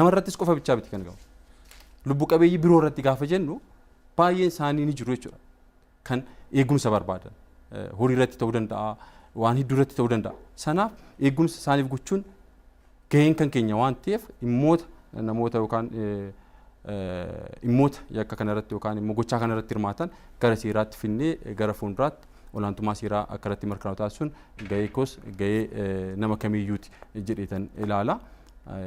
Namarrattis qofa bichaa miti kan ga'u. Lubbu qabeeyyii biroo irratti gaafa jennu baay'een isaanii ni jiru jechuudha. Kan eegumsa barbaadan. Horii irratti ta'uu danda'a, waan hedduu irratti ta'uu danda'a. Sanaaf eegumsa isaaniif gochuun gaheen kan keenya waan ta'eef, dhimmoota namoota yookaan dhimmoota yakka kanarratti yookaan immoo gochaa kanarratti hirmaatan gara seeraatti finnee gara fuulduraatti olaantummaa seeraa akka irratti mirkanaa'u taasisuun gahee koos gahee nama kamiiyyuuti jedheetan ilaala,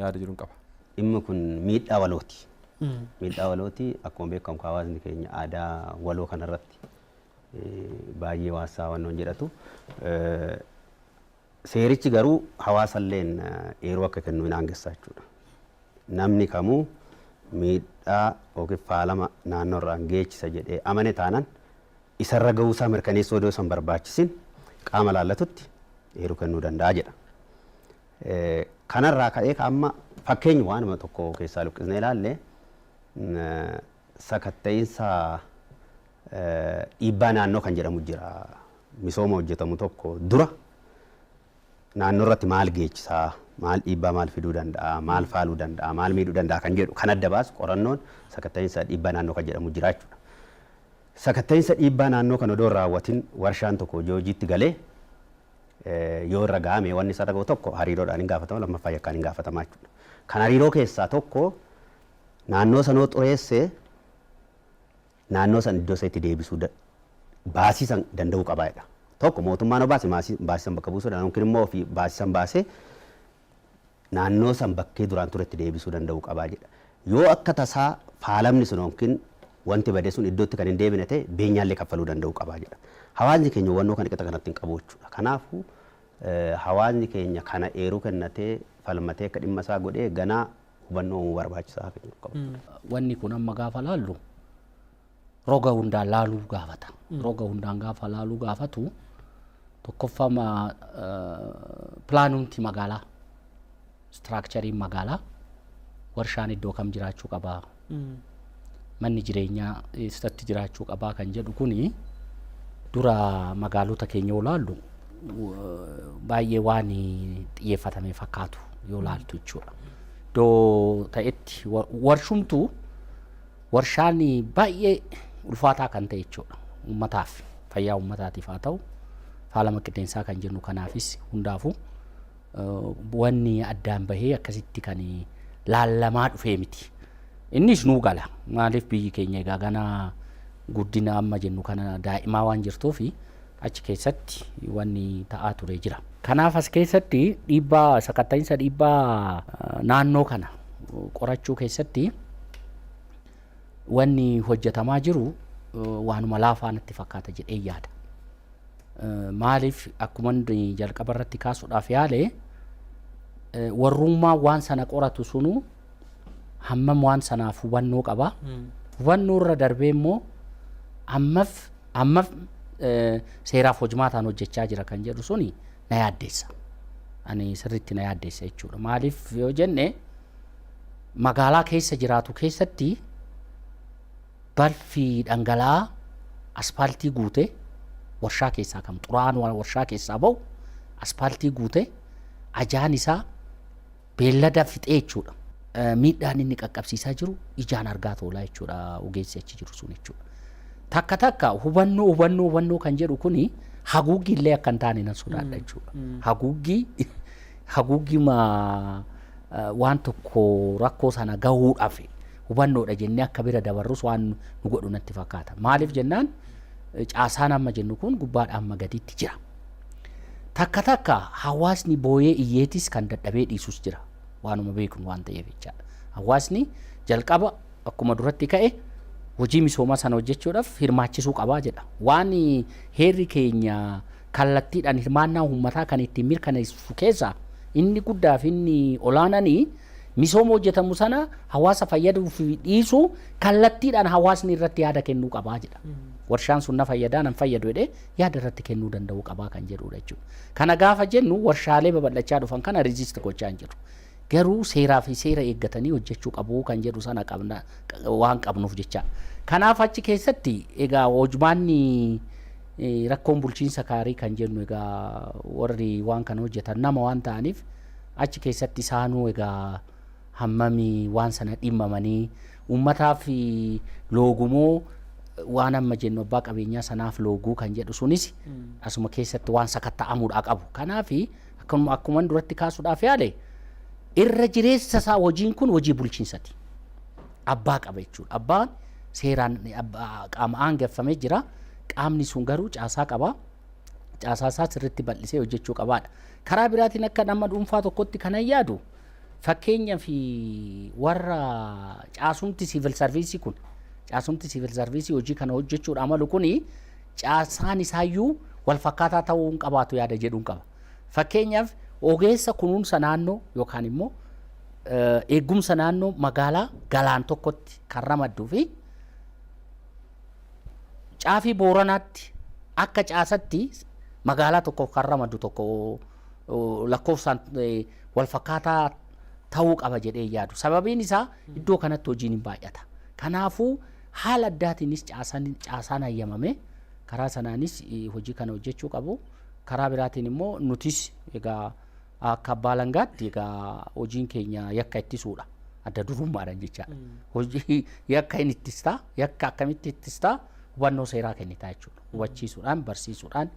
yaada jedhuun qaba. Dhimmi kun miidhaa walooti. Miidhaa walooti. Akkuma beekamu hawaasni keenya aadaa waloo kanarratti baay'ee waasaa wannoon jedhatu. Seerichi garuu hawaasalleen eeruu akka kennu hin aangessaa jechuudha. Namni kamuu miidhaa yookiin faalama naannoorraan geechisa jedhee amane taanaan, isarra gahuusaa mirkaneessuu odoo san barbaachisin qaama laallatutti eeruu kennuu danda'a jedha. Kanarraa ka'ee amma fakkeenyi waanuma tokko keessaa luqqisnee ilaalle, sakatta'iinsa dhiibbaa naannoo kan jedhamu jira. Misooma hojjetamu tokko dura Naannoo irratti maal geessisaa, maal dhiibbaa maal fiduu danda'a, maal faaluu danda'a, maal miidhuu danda'a kan jedhu kan adda baasu qorannoon sakatta'insa dhiibbaa naannoo kan jedhamu jira jechuudha. Sakatta'insa dhiibbaa naannoo kan odoo hin raawwatin warshaan tokko hojii hojiitti galee yoo irra ga'ame, wanni isa irra ga'u tokko hariiroodhaan hin gaafatama, lammaffaa yakkaan hin gaafatama jechuudha. Kan hariiroo keessaa tokko naannoo sanoo xureessee naannoo san iddoo isaatti deebisuu baasii san danda'uu qabaa jedha. Tokko mootummaan yoo baase baasii san bakka buusuu danda'a, yookiin immoo ofii baasii san baasee naannoo san bakkee duraan turetti deebisuu danda'uu qabaa jedha. Yoo akka tasaa faalamni sun yookiin wanti bade sun iddootti kan hin deebine ta'e, beenyaallee kaffaluu danda'uu qabaa jedha. Hawaasni keenya hubannoo kana qixa kanatti hin qabu jechuudha. Kanaafuu hawaasni keenya kana eeruu kennatee falmatee akka dhimma isaa godhee ganaa hubannoo uumuu barbaachisaa kan jedhu qaba. Wanni kun amma gaafa laallu roga hundaan laaluu gaafata. Roga hundaan gaafa laaluu gaafatu, tokkoffaa pilaanumti magaalaa, structureiin magaalaa, warshaan iddoo kam jiraachuu qabaa, manni jireenyaa eessatti jiraachuu qabaa kan jedhu kuni dura magaalota keenya yoo laallu baay'ee waan xiyyeeffatame fakkaatu yoo laaltu jechuudha. Iddoo ta'etti warshumtuu warshaan baay'ee ulfaataa kan ta'e jechuudha. Uummataaf, fayyaa uummataatiif haa ta'u, faalama qilleensaa kan jennu kanaafis, hundaafuu wanni addaan bahee akkasitti kan laallamaa dhufee miti. Innis nuu gala. Maaliif, biyyi keenya egaa ganaa guddina amma jennu kana daa'imaa waan jirtuufi achi keessatti wanni ta'aa ture jira. Kanaaf as keessatti dhiibbaa sakatta'insa dhiibbaa naannoo kana qorachuu keessatti wanni hojjetamaa jiru waanuma laafaa natti fakkaata jedhee yaada. Maaliif, akkuma inni jalqaba irratti kaasuudhaaf yaale, warrummaa waan sana qoratu sunu hammam waan sanaaf hubannoo qaba. Hubannoo irra darbee immoo ammaf seeraaf hojmaataan hojjechaa jira kan jedhu suni na yaaddeessa. Ani sirriitti na yaaddeessa jechuudha. Maaliif yoo jenne, magaalaa keessa jiraatu keessatti balfi dhangala'aa aspaaltii guute, warshaa keessaa kan xuraa'aan warshaa keessaa ba'u aspaaltii guute, ajaan isaa beellada fixee jechuudha. Miidhaan inni qaqqabsiisaa jiru ijaan argaa toolaa jechuudha ogeessi achi jiru sun jechuudha. Takka takka hubannoo kan jedhu kuni haguuggii illee akka hin taane nan sodaadha jechuudha. Haguuggii waan tokko rakkoo sana gahuudhaaf hubannoodha jennee akka bira dabarrus waan nu godhu natti fakkaata. Maaliif jennaan, caasaan amma jennu kun gubbaadhaa amma gadiitti jira. Takka takka hawaasni booyee iyyeetis kan dadhabee dhiisus jira. Waanuma beeknu waan ta'eef jechaadha. Hawaasni jalqaba akkuma duratti ka'e hojii misoomaa sana hojjechuudhaaf hirmaachisuu qabaa jedha. Waan heerri keenya kallattiidhaan hirmaannaa uummataa kan ittiin mirkaneessu keessaa inni guddaa fi inni olaananii misooma hojjetamu sana hawaasa fayyaduu fi dhiisuu kallattiidhaan hawaasni irratti yaada kennuu qabaa jedha. Warshaan sun na fayyadaa, nan fayyadu jedhee yaada irratti kennuu danda'uu qabaa kan jedhudha jechuudha. Kana gaafa jennu warshaalee babal'achaa dhufan kana resist gochaa hin jiru. Garuu seeraa fi seera eeggatanii hojjechuu qabu kan jedhu sana qabna waan qabnuuf jecha. Kanaaf achi keessatti egaa hojmaanni, rakkoon bulchiinsa gaarii kan jennu egaa warri waan kana hojjetan nama waan ta'aniif achi keessatti isaanuu egaa hammami waan sana dhimmamanii uummataaf loogumoo waan amma jennu abbaa qabeenyaa sanaaf looguu kan jedhu sunis asuma keessatti waan sakatta'amuudha qabu. Kanaaf akkuma duratti kaasuudhaaf yaale, irra jireessa isaa hojiin kun hojii bulchiinsati. Abbaa qaba jechuudha. Abbaan seeraan qaama aangeffamee jira. Qaamni sun garuu caasaa qaba. Caasaa isaa sirriitti bal'isee hojjechuu qabaadha. Karaa biraatiin akka nama dhuunfaa tokkotti kanan yaadu, fakkeenya fi warra caasumti civil service kun, caasumti civil service hojii kana hojjechuudha amalu kuni, caasaan isaayyuu wal fakkaataa ta'uu hin qabaatu yaada jedhuun qaba. Fakkeenyaaf, ogeessa kunuunsa naannoo yookaan immoo eegumsa naannoo magaalaa Galaan tokkotti kan ramadduu fi caafii Booranaatti akka caasatti magaalaa tokko kan ramaddu tokko lakkoofsaan wal fakkaataa ta'uu qaba jedhee yaadu. Sababiin isaa iddoo kanatti hojiin hin baay'ata. Kanaafuu haala addaatiinis caasaan hayyamame karaa sanaanis hojii kana hojjechuu qabu. Karaa biraatiin immoo nutis egaa Akka abbaa alangaatti egaa hojiin keenya yakka ittisuudha. Adda durummaadhaan jechaadha. Hojii yakka hin ittistaa, yakka akkamitti ittistaa, hubannoo seeraa kennitaa jechuudha. Hubachiisuudhaan, barsiisuudhaan,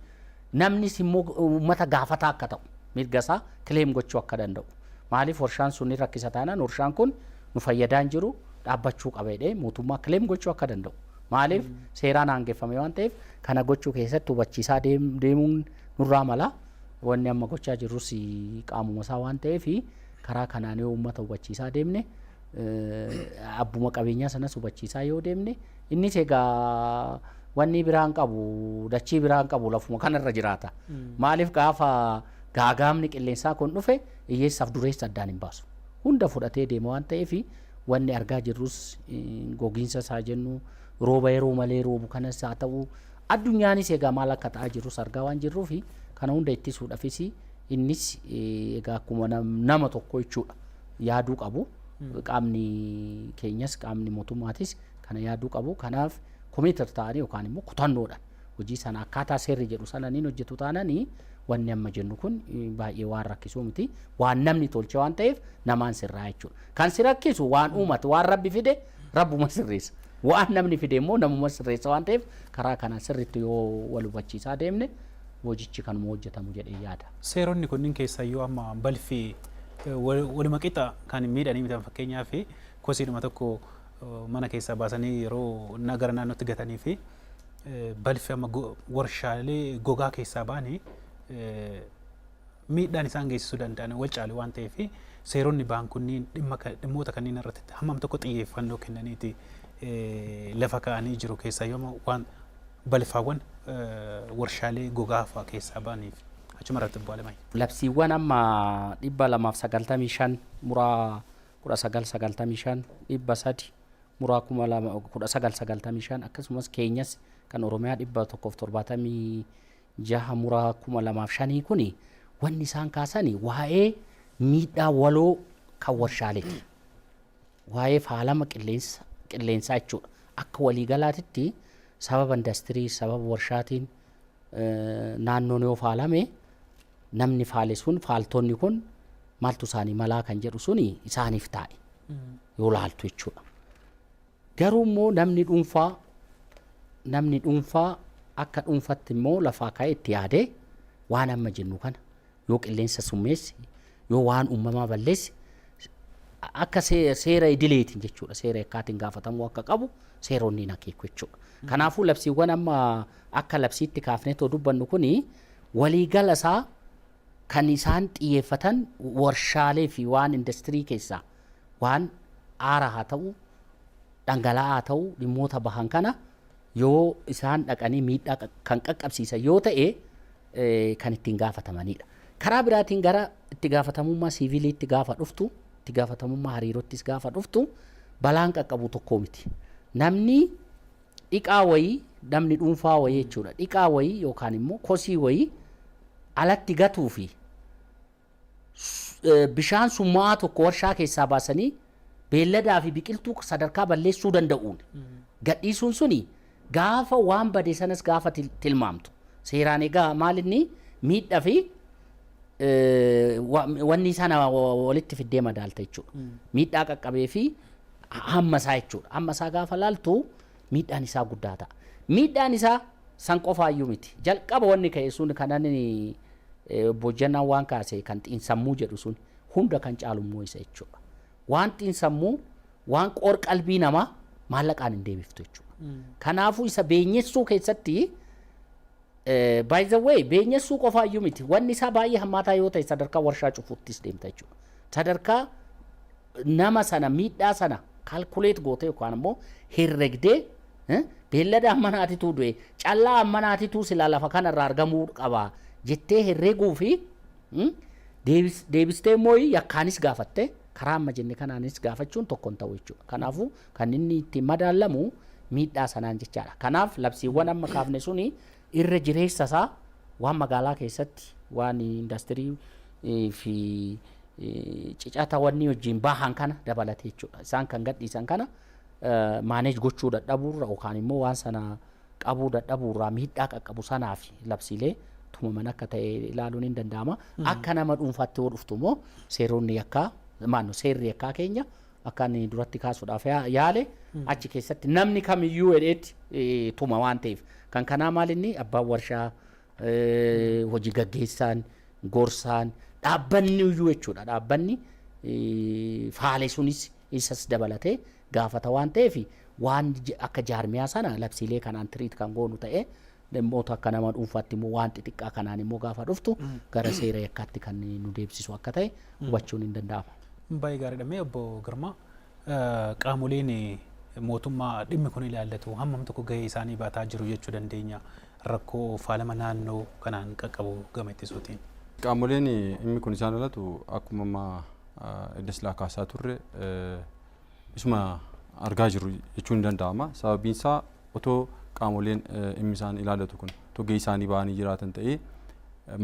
namnis immoo uummata gaafataa akka ta'u, mirga isaa claim gochuu akka danda'u. Maaliif warshaan sun ni rakkisa taanaan, warshaan kun nu fayyadaa hin jiru, dhaabbachuu qaba jedhee mootummaa claim gochuu akka danda'u. Maaliif seeraan aangeffame waan ta'eef, kana gochuu keessatti hubachiisaa deemuun nurraa mala. Wanni amma gochaa jirrus qaamuma isaa waan ta'eef, karaa kanaan yoo uummata hubachiisaa deemne, abbuma qabeenyaa sanas hubachiisaa yoo deemne, innis egaa wanni biraan qabu, dachii biraan qabu, lafuma kanarra jiraata. Maaliif gaafa gaagaamni qilleensaa kun dhufe hiyyeessaaf dureessa addaan hin baasu. Hunda fudhatee deema waan ta'eef, wanni argaa jirrus gogiinsa isaa jennu, rooba yeroo malee roobu kanas haa ta'u, addunyaanis egaa maal akka ta'aa jirrus argaa waan jirruuf, kana hunda ittisuudhaafis innis egaa akkuma nama tokko jechuudha yaaduu qabu. Qaamni keenyas, qaamni mootummaatis kana yaaduu qabu. Kanaaf committed ta'anii yookaan immoo kutannoodhaan hojii sana akkaataa seerri jedhu sana niin hojjetu taananii, wanni amma jennu kun baay'ee waan rakkisuu miti. Waan namni tolche waan ta'eef namaan sirraa jechuudha. Kan si rakkisu waan uumate, waan Rabbi fide Rabbuma sirreessa. Waan namni fide immoo namuma sirreessa waan ta'eef, karaa kanaan sirriitti yoo wal hubachiisaa deemne hojichi kanuma hojjetamu jedhee yaada. Seeronni kunniin keessayyuu amma balfi waluma qixa kan miidhanii mitan, fakkeenyaaf kosiidhuma tokko mana keessaa baasanii yeroo gara naannootti gatanii fi balfi amma warshaalee gogaa keessaa ba'anii miidhaan isaan geessisuu danda'an wal caalu waan ta'eef, seeronni ba'an kunniin dhimmoota kanneen irratti hammam tokko xiyyeeffannoo kennaniiti lafa kaa'anii jiru, keessayyuu waan balfaawwan warshaalee gogaa fa'aa keessaa ba'aniif achuma irratti bu'aa? Labsiiwwan amma 295/1995, 300/201995, akkasumas keenyas kan Oromiyaa 176/2005 kuni wanni isaan kaasani waa'ee miidhaa waloo kan warshaaleeti. Waa'ee faalama qilleensaa jechuudha. Akka waliigalaatitti sababa indastirii, sababa warshaatiin naannoon yoo faalame, namni faale sun, faaltonni kun maaltu isaanii malaa kan jedhu suni isaaniif taa'e yoo laaltu jechuudha. Garuu immoo namni dhuunfaa akka dhuunfatti immoo lafaa ka'ee itti yaadee waan amma jennu kana yoo qilleensa summeesse, yoo waan uumamaa balleesse, akka seera idileetiin jechuudha, seera yakkaatiin gaafatamuu akka qabu seeronni hin akeeku jechuudha. Kanaafuu labsiiwwan amma akka labsiitti kaafnee too dubbannu kuni waliigala isaa kan isaan xiyyeeffatan warshaalee fi waan indastirii keessaa waan aara haa ta'u, dhangala'aa haa ta'u, dhimmoota bahan kana yoo isaan dhaqanii miidhaa kan qaqqabsiisan yoo ta'e kan ittiin gaafatamanidha. Karaa biraatiin gara itti gaafatamummaa siiviliitti gaafa dhuftu, itti gaafatamummaa hariiroottis gaafa dhuftu, balaan qaqqabu tokko miti. Namni dhiqaa wayii, namni dhuunfaa wayii jechuudha. Dhiqaa wayii yookaan immoo kosii wayii alatti gatuu fi bishaan summaa'aa tokko warshaa keessaa baasanii beelladaa fi biqiltuu sadarkaa balleessuu danda'uun gadhiisuun suni gaafa waan bade sanas gaafa tilmaamtu seeraan egaa maal inni miidhaa fi wanni sana walitti fiddee madaalta jechuudha. Miidhaa qaqqabee fi hamma isaa jechuudha. Hamma isaa gaafa laaltu miidhaan isaa guddaa ta'a. Miidhaan isaa san qofaayyuu miti. Jalqaba wanni ka'e sun kanan bojjannaan waan kaase kan xiinsammuu jedhu sun hunda kan caalummoo isa jechuudha. Waan xiinsammuu, waan qoor qalbii namaa maallaqaan hin deebiftu jechuudha. Kanaafuu isa beenyessuu keessatti, by the way, beenyessuu qofaayyuu miti, wanni isaa baay'ee hammaataa yoo ta'e sadarkaa warshaa cufuuttis deemta jechuudha. Sadarkaa nama sana miidhaa sana calculate goote yookaan immoo herregdee, beellada ammanaatitu du'e, callaa ammanaatitu silaa lafa kanarraa argamuu qaba jettee herreguu fi deebistee immoo yakkaanis gaafatte, karaa amma jenne kanaanis gaafachuun tokko hin ta'u jechuudha. Kanaafuu kan inni ittiin madaalamu miidhaa sanaan jechaadha. Kanaaf labsiiwwan amma kaafne suni irra jireessa isaa waan magaalaa keessatti waan indastirii fi cicata wanni wajjin bahan kana dabalate jechuudha. Isaan kan gadhiisan kana manage gochuu dadhabuurra yookaan immoo waan sana qabuu dadhabuurraa miidhaa qaqqabu sanaaf labsiilee tumaman akka ta'e ilaaluun hin danda'ama. Akka nama dhuunfaatti yoo dhuftu immoo seeronni yakkaa maanno seerri yakkaa keenya akka inni duratti kaasuudhaaf yaale achi keessatti namni kamiyyuu hedheetti tuma waan ta'eef kan kanaa maal inni abbaan warshaa, hojii gaggeessaan, gorsaan, dhaabbanni iyyuu jechuudha. Dhaabbanni faale sunis isas dabalatee gaafata waan ta'eef, waan akka jaarmiyaa sana labsiilee kanaan treat kan goonu ta'ee, dhimmoota akka nama dhuunfaatti immoo waan xixiqqaa kanaan immoo gaafa dhuftu gara seera yakkaatti kan nu deebisisu akka ta'e hubachuun hin danda'ama. Baay'ee gaariidha. Mee obbo Girmaa, qaamoleen mootummaa dhimmi kun ilaallatu hammam tokko gahee isaanii baataa jiru jechuu dandeenya rakkoo faalama naannoo kanaan qaqqabu gama ittisuutiin? Qaamoleen dhimmi kun isaan ilaallatu akkuma amma edda silaa kaasaa turre isuma argaa jirru jechuun ni danda'ama. Sababiin isaa otoo qaamoleen dhimmi isaan ilaallatu kun otoo gahee isaanii ba'anii jiraatan ta'ee,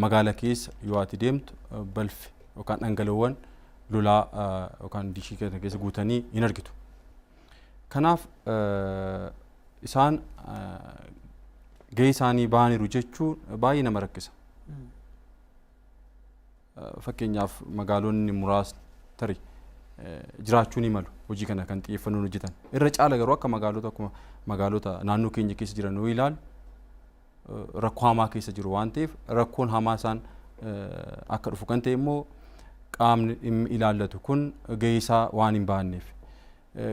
magaala keessa yoo ati deemtu balfi yookaan dhangala'oowwan lolaa yookaan dishii kana keessa guutanii hin argitu. Kanaaf isaan gahee isaanii ba'aniiru jechuun baay'ee nama rakkisa. Fakkeenyaaf magaalonni muraasni tarii jiraachuu ni malu hojii kana kan xiyyeeffannoon hojjetan. Irra caala garuu akka magaalota akkuma magaalota naannoo keenya keessa jiran yoo ilaalu rakkoo hamaa keessa jiru waan ta'eef, rakkoon hamaa isaan akka dhufu kan ta'e immoo qaamni dhimmi ilaallatu kun gahee isaa waan hin baanneef.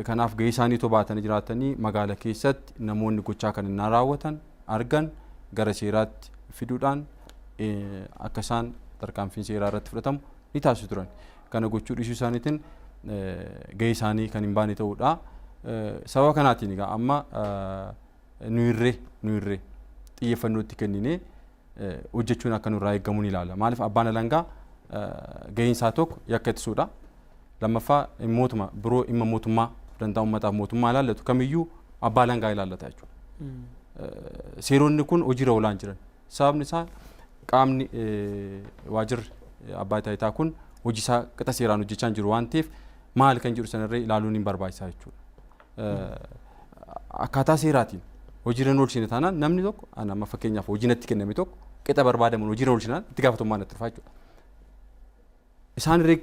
Kanaaf gahee isaanii otoo baatanii jiraatanii magaala keessatti namoonni gochaa kan hin raawwatan argan gara seeraatti fiduudhaan akka isaan tarkaanfiin seeraa irratti fudhatamu ni taasisu turan. Kana gochuu dhiisuu isaaniitiin gahee isaanii kan hin baane ta'uudha. Sababa kanaatiin egaa amma nu irree xiyyeeffannoo itti kenninee hojjechuun akka nurraa eegamu ni ilaala. Maaliif, abbaan alangaa gaheen isaa tokko yakka ittisuudha. Lammaffaa dhimmootuma biroo dhimma mootummaa dantaa uummataaf mootummaa ilaallatu kamiyyuu abbaa alangaa ilaallata jechuudha. Seeronni kun hojiirra oolaan jiran. Sababni isaa qaamni waajirri abbaa taayitaa kun hojii isaa qixa seeraan hojjechaa hin jiru waan ta'eef, maal kan jedhu sanarree ilaaluun hin barbaachisaa jechuudha. Akkaataa seeraatiin hojiirra hin oolchine taanaan, namni tokko, ana amma fakkeenyaaf, hojii natti kenname tokko qixa barbaadamuun hojiirra oolchinaan itti gaafatamummaa natti dhufa jechuudha. Isaan irree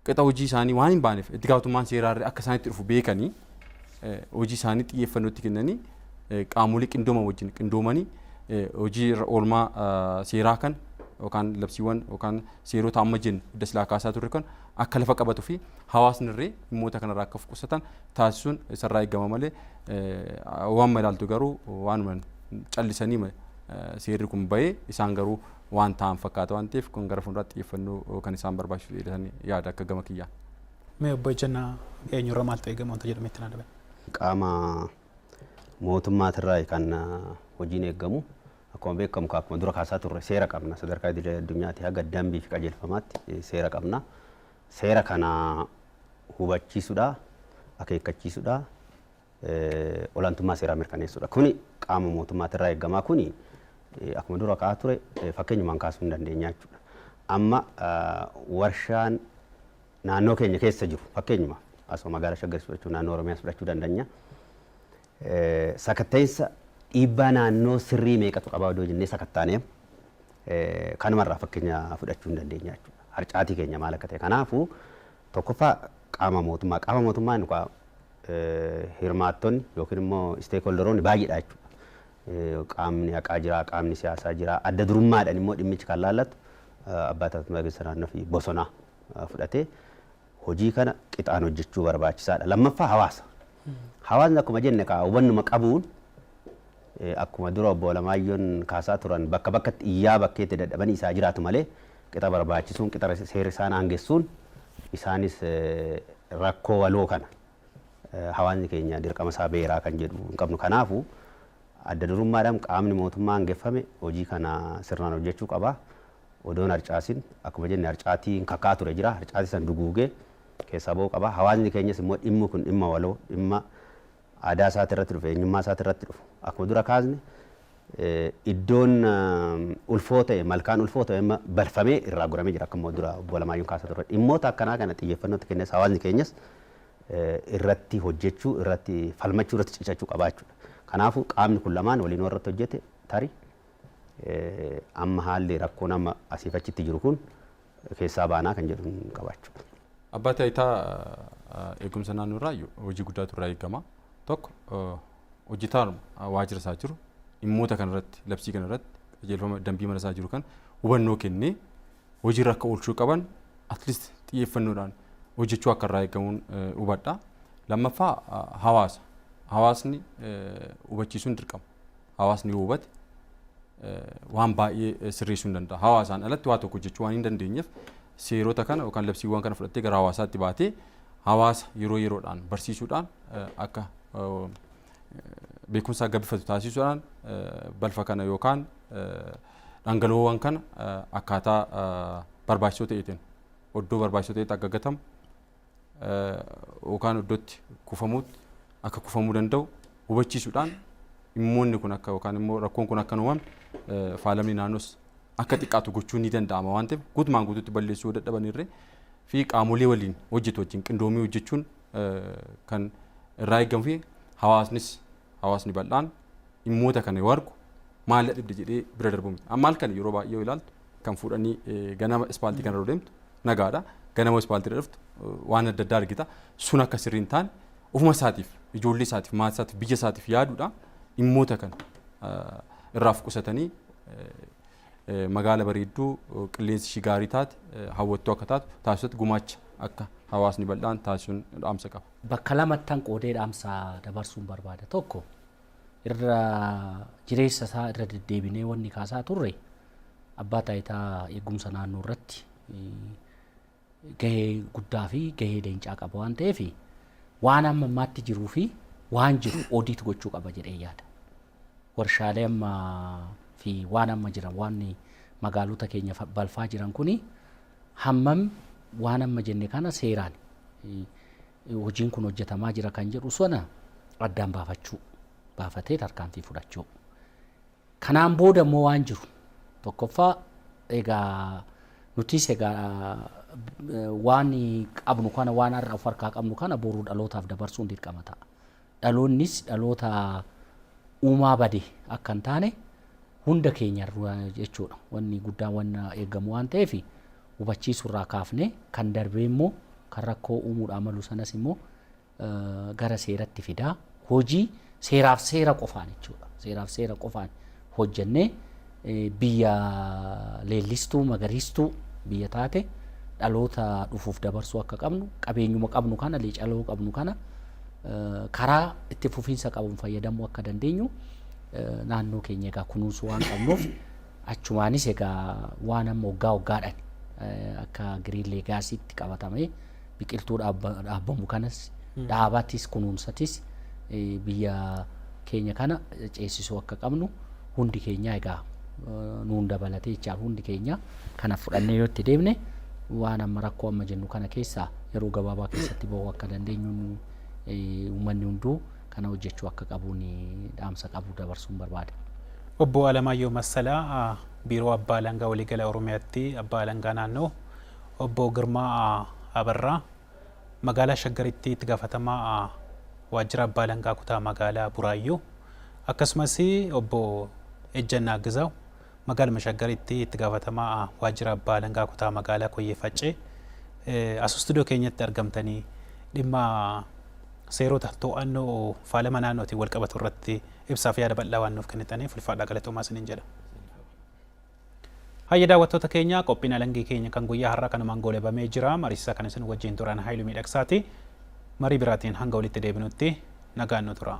qixa hojii isaanii waan hin baaneef itti gaafatamummaan seeraa irree akka isaanitti dhufu beekanii, hojii isaanii xiyyeeffannoo itti kennanii, qaamolee qindooma wajjin qindoomanii hojii irra oolmaa seeraa kan yookaan labsiiwwan yookaan seerota amma jennu idda silaa kaasaa turre kan akka lafa qabatuu fi hawaasni irree dhimmoota kanarraa akka of qusatan taasisuun isarraa eegama malee, waan ilaaltu garuu waanuma callisanii seerri kun bahee isaan garuu waan ta'an fakkaata waan ta'eef, kun gara fuulduraatti xiyyeeffannoo kan isaan barbaachisu jedhanii yaada akka gama kiyyaan. Mee obbo Ejjennaa, eenyurra maaltu eegama wanta jedhametti naa dabale? Qaama mootummaatirraa kan hojiin eeggamu, akkuma beekamu, akkuma dura kaasaa turre, seera qabna. Sadarkaa idilee addunyaatti haga dambii fi qajeelfamaatti seera qabna. Seera kana hubachiisuudha, akeekkachiisuudha, olaantummaa seeraa mirkaneessuudha. Kuni qaama mootummaatirraa eeggamaa. Kuni akkuma dura ka'aa ture fakkeenyumaan kaasuu hin dandeenya jechuudha. Amma warshaan naannoo keenya keessa jiru, fakkeenyuma asuma magaalaa Shaggar fudhachuu, naannoo Oromiyaas fudhachuu dandeenya. Sakatta'insa dhiibbaa naannoo sirrii meeqatu qabaa odoo jennee sakattaanee kanumarraa fakkeenya fudhachuu hin dandeenya jechuudha. Harcaatii keenya maal akka ta'e. Kanaafuu tokkoffaa qaama mootummaa nuka hirmaattonni yookiin immoo stakeholderoonni baay'eedha jechuudha. Qaamni haqaa jira, qaamni siyaasaa jira. Adda durummaadhaan immoo dhimmichi kan laallatu abbaa taayitaa eegumsa naannoo fi bosonaa fudhatee hojii kana qixaan hojjechuu barbaachisaadha. Lammaffaa hawaasa. Hawaasni akkuma jenne kaa hubannuma qabuun, akkuma dura obbo Alamaayyoon kaasaa turan, bakka bakkatti iyyaa bakkeetti dadhabanii isaa jiraatu malee, qixa barbaachisuun, qixa seerri isaan aangessuun, isaanis rakkoo waloo kana hawaasni keenya dirqama isaa beeraa kan jedhu hin qabnu. Kanaafuu adda durummaadhaan qaamni mootummaa aangeffame hojii kana sirnaan hojjechuu qaba. Odoon harcaasin, akkuma jenne harcaatiin kakaa ture jira. Harcaatii san duguugee keessaa ba'uu qaba. Hawaasni keenyas immoo dhimmi kun dhimma waloo, dhimma aadaa isaati irratti dhufe, eenyummaa isaati irratti dhufu. Akkuma dura kaasne, iddoon ulfoo ta'e, malkaan ulfoo ta'e amma balfamee irraa guramee jira, akkuma dura obbo Alamaayyuun kaasaa ture. Dhimmoota akkanaa kana xiyyeeffannootti kennes hawaasni keenyas irratti hojjechuu, irratti falmachuu, irratti cichachuu qaba jechuudha. Kanaafuu qaamni kun lamaan waliin warratti hojjete tarii Amma haalli rakkoon amma asiif achitti jiru kun keessaa baanaa kan jedhu qabaachuu. Abbaa taayitaa eegumsa naannoo irraa hojii guddaatu irraa eegama. Tokko, hojjetaan waajjira isaa jiru dhimmoota kanarratti, labsii kanarratti, qajeelfama dambii mana isaa jiru kan hubannoo kennee hojiirra akka oolchuu qaban at least xiyyeeffannoodhaan hojjechuu akka irraa eegamuun hubadha. Lammaffaa, hawaasa. Hawaasni hubachiisuun dirqama. Hawaasni yoo hubate waan baay'ee sirreessuu hin danda'a. Hawaasaan alatti waa tokko hojjechuu waan hin dandeenyeef, seerota kana yookaan labsiiwwan kana fudhattee gara hawaasaatti baatee hawaasa yeroo yeroodhaan barsiisuudhaan, akka beekumsa gabbifatu taasisuudhaan, balfa kana yookaan dhangala'oowwan kana akkaataa barbaachisoo ta'eetiin iddoo barbaachisoo ta'etti akka gatamu yookaan iddootti kufamuutti akka kufamuu danda'u hubachiisuudhaan, dhimmoonni kun akka yookaan immoo rakkoon kun akka hin uumamne, faalamni naannoos akka xiqqaatu gochuun ni danda'ama waan ta'eef, guutumaan guutuutti balleessuu dadhabanirree fi qaamolee waliin hojjetu wajjin qindoomii hojjechuun kan irraa eegamu fi hawaasnis, hawaasni bal'aan dhimmoota kana yoo argu maal dhibde jedhee bira darbu miti. Amma halkan yeroo baay'ee yoo ilaaltu kan fuudhanii ganama ispaaltii kana irra deemtu nagaadha. Ganama ispaaltii irra dhuftu waan adda addaa argita. Sun akka sirrii hin taane ofuma isaatiif, ijoollee isaatiif, maatii isaatiif, biyya isaatiif yaaduudhaan dhimmoota kana irraaf qusatanii magaala bareedduu, qilleensi ishii gaarii taate, hawwattuu akka taatu taasisutti gumaacha akka hawaasni bal'aan taasisuun dhaamsa qaba. Bakka lamattan qoodee dhaamsa dabarsuun barbaada. Tokko, irra jireessa isaa irra deddeebinee wanni kaasaa turre abbaa taayitaa eegumsa naannoo irratti gahee guddaa fi gahee leencaa qaba waan ta'eef, waan amma ammaatti jiruu fi waan jiru audit gochuu qaba jedhee yaada. Warshaalee amma fi waan amma jiran, waan magaalota keenya balfaa jiran kuni hammam waan amma jenne kana seeraan hojiin kun hojjetamaa jira kan jedhu sana addaan baafachuu, baafatee tarkaanfii fudhachuu. Kanaan booda immoo waan jiru, tokkoffaa egaa nutis egaa waan qabnu kana, waan har'a of harkaa qabnu kana boruu dhalootaaf dabarsuun dirqama ta'a. Dhaloonnis dhaloota uumaa bade akka hin taane hunda keenya jechuudha. Wanni guddaan wanna eegamu waan ta'eef, hubachiisurraa kaafne kan darbee immoo kan rakkoo uumuudhaan malu sanas immoo gara seeratti fidaa, hojii seeraaf seera qofaan jechuudha. Seeraaf seera qofaan hojjennee biyya leellistuu, magariistuu biyya taate dhaloota dhufuuf dabarsuu akka qabnu, qabeenyuma qabnu kana, leecaloo qabnu kana karaa itti fufiinsa qabuun fayyadamuu akka dandeenyu, naannoo keenya egaa kunuunsuu waan qabnuuf, achumaanis egaa waan amma waggaa waggaadhaan akka Green Legacytti qabatamee biqiltuu dhaabbamu kanas dhaabatis kunuunsatis biyya keenya kana ceesisuu akka qabnu, hundi keenya egaa nuun dabalatee jechaan, hundi keenya kana fudhannee yoo itti deemne, waan amma rakkoo amma jennu kana keessaa yeroo gabaabaa keessatti bahuu akka dandeenyu, uummanni hunduu kana hojjechuu akka qabuun dhaamsa qabu dabarsuun barbaada. Obbo Alamaayyoo Massalaa, Biiroo Abbaa Alangaa Waliigala Oromiyaatti Abbaa Alangaa Naannoo, Obbo Girmaa Abarraa, magaalaa Shaggaritti itti gaafatamaa waajjira Abbaa Alangaa kutaa magaalaa Buraayyuu, akkasumas Obbo Ejjannaa Gizaw, magaaluma Shaggaritti itti gaafatamaa waajjira Abbaa Alangaa kutaa magaalaa Koyyee Faccee, as istuudiyoo keenyatti argamtanii dhimma seerota to'annoo faalama naannootiin wal qabatu irratti ibsaaf yaada bal'aa waan nuuf kennitaniif ulfaadhaa, galatoomaa isiniin jedha. Hayya, daawwattoota keenya, qophiin alangee keenya kan guyyaa har'aa kanumaan goolabamee jira. Mariisisaa kan isin wajjin turan Haayiluu Miidhagsaati. Marii biraatiin hanga walitti deebinutti nagaan nu tura.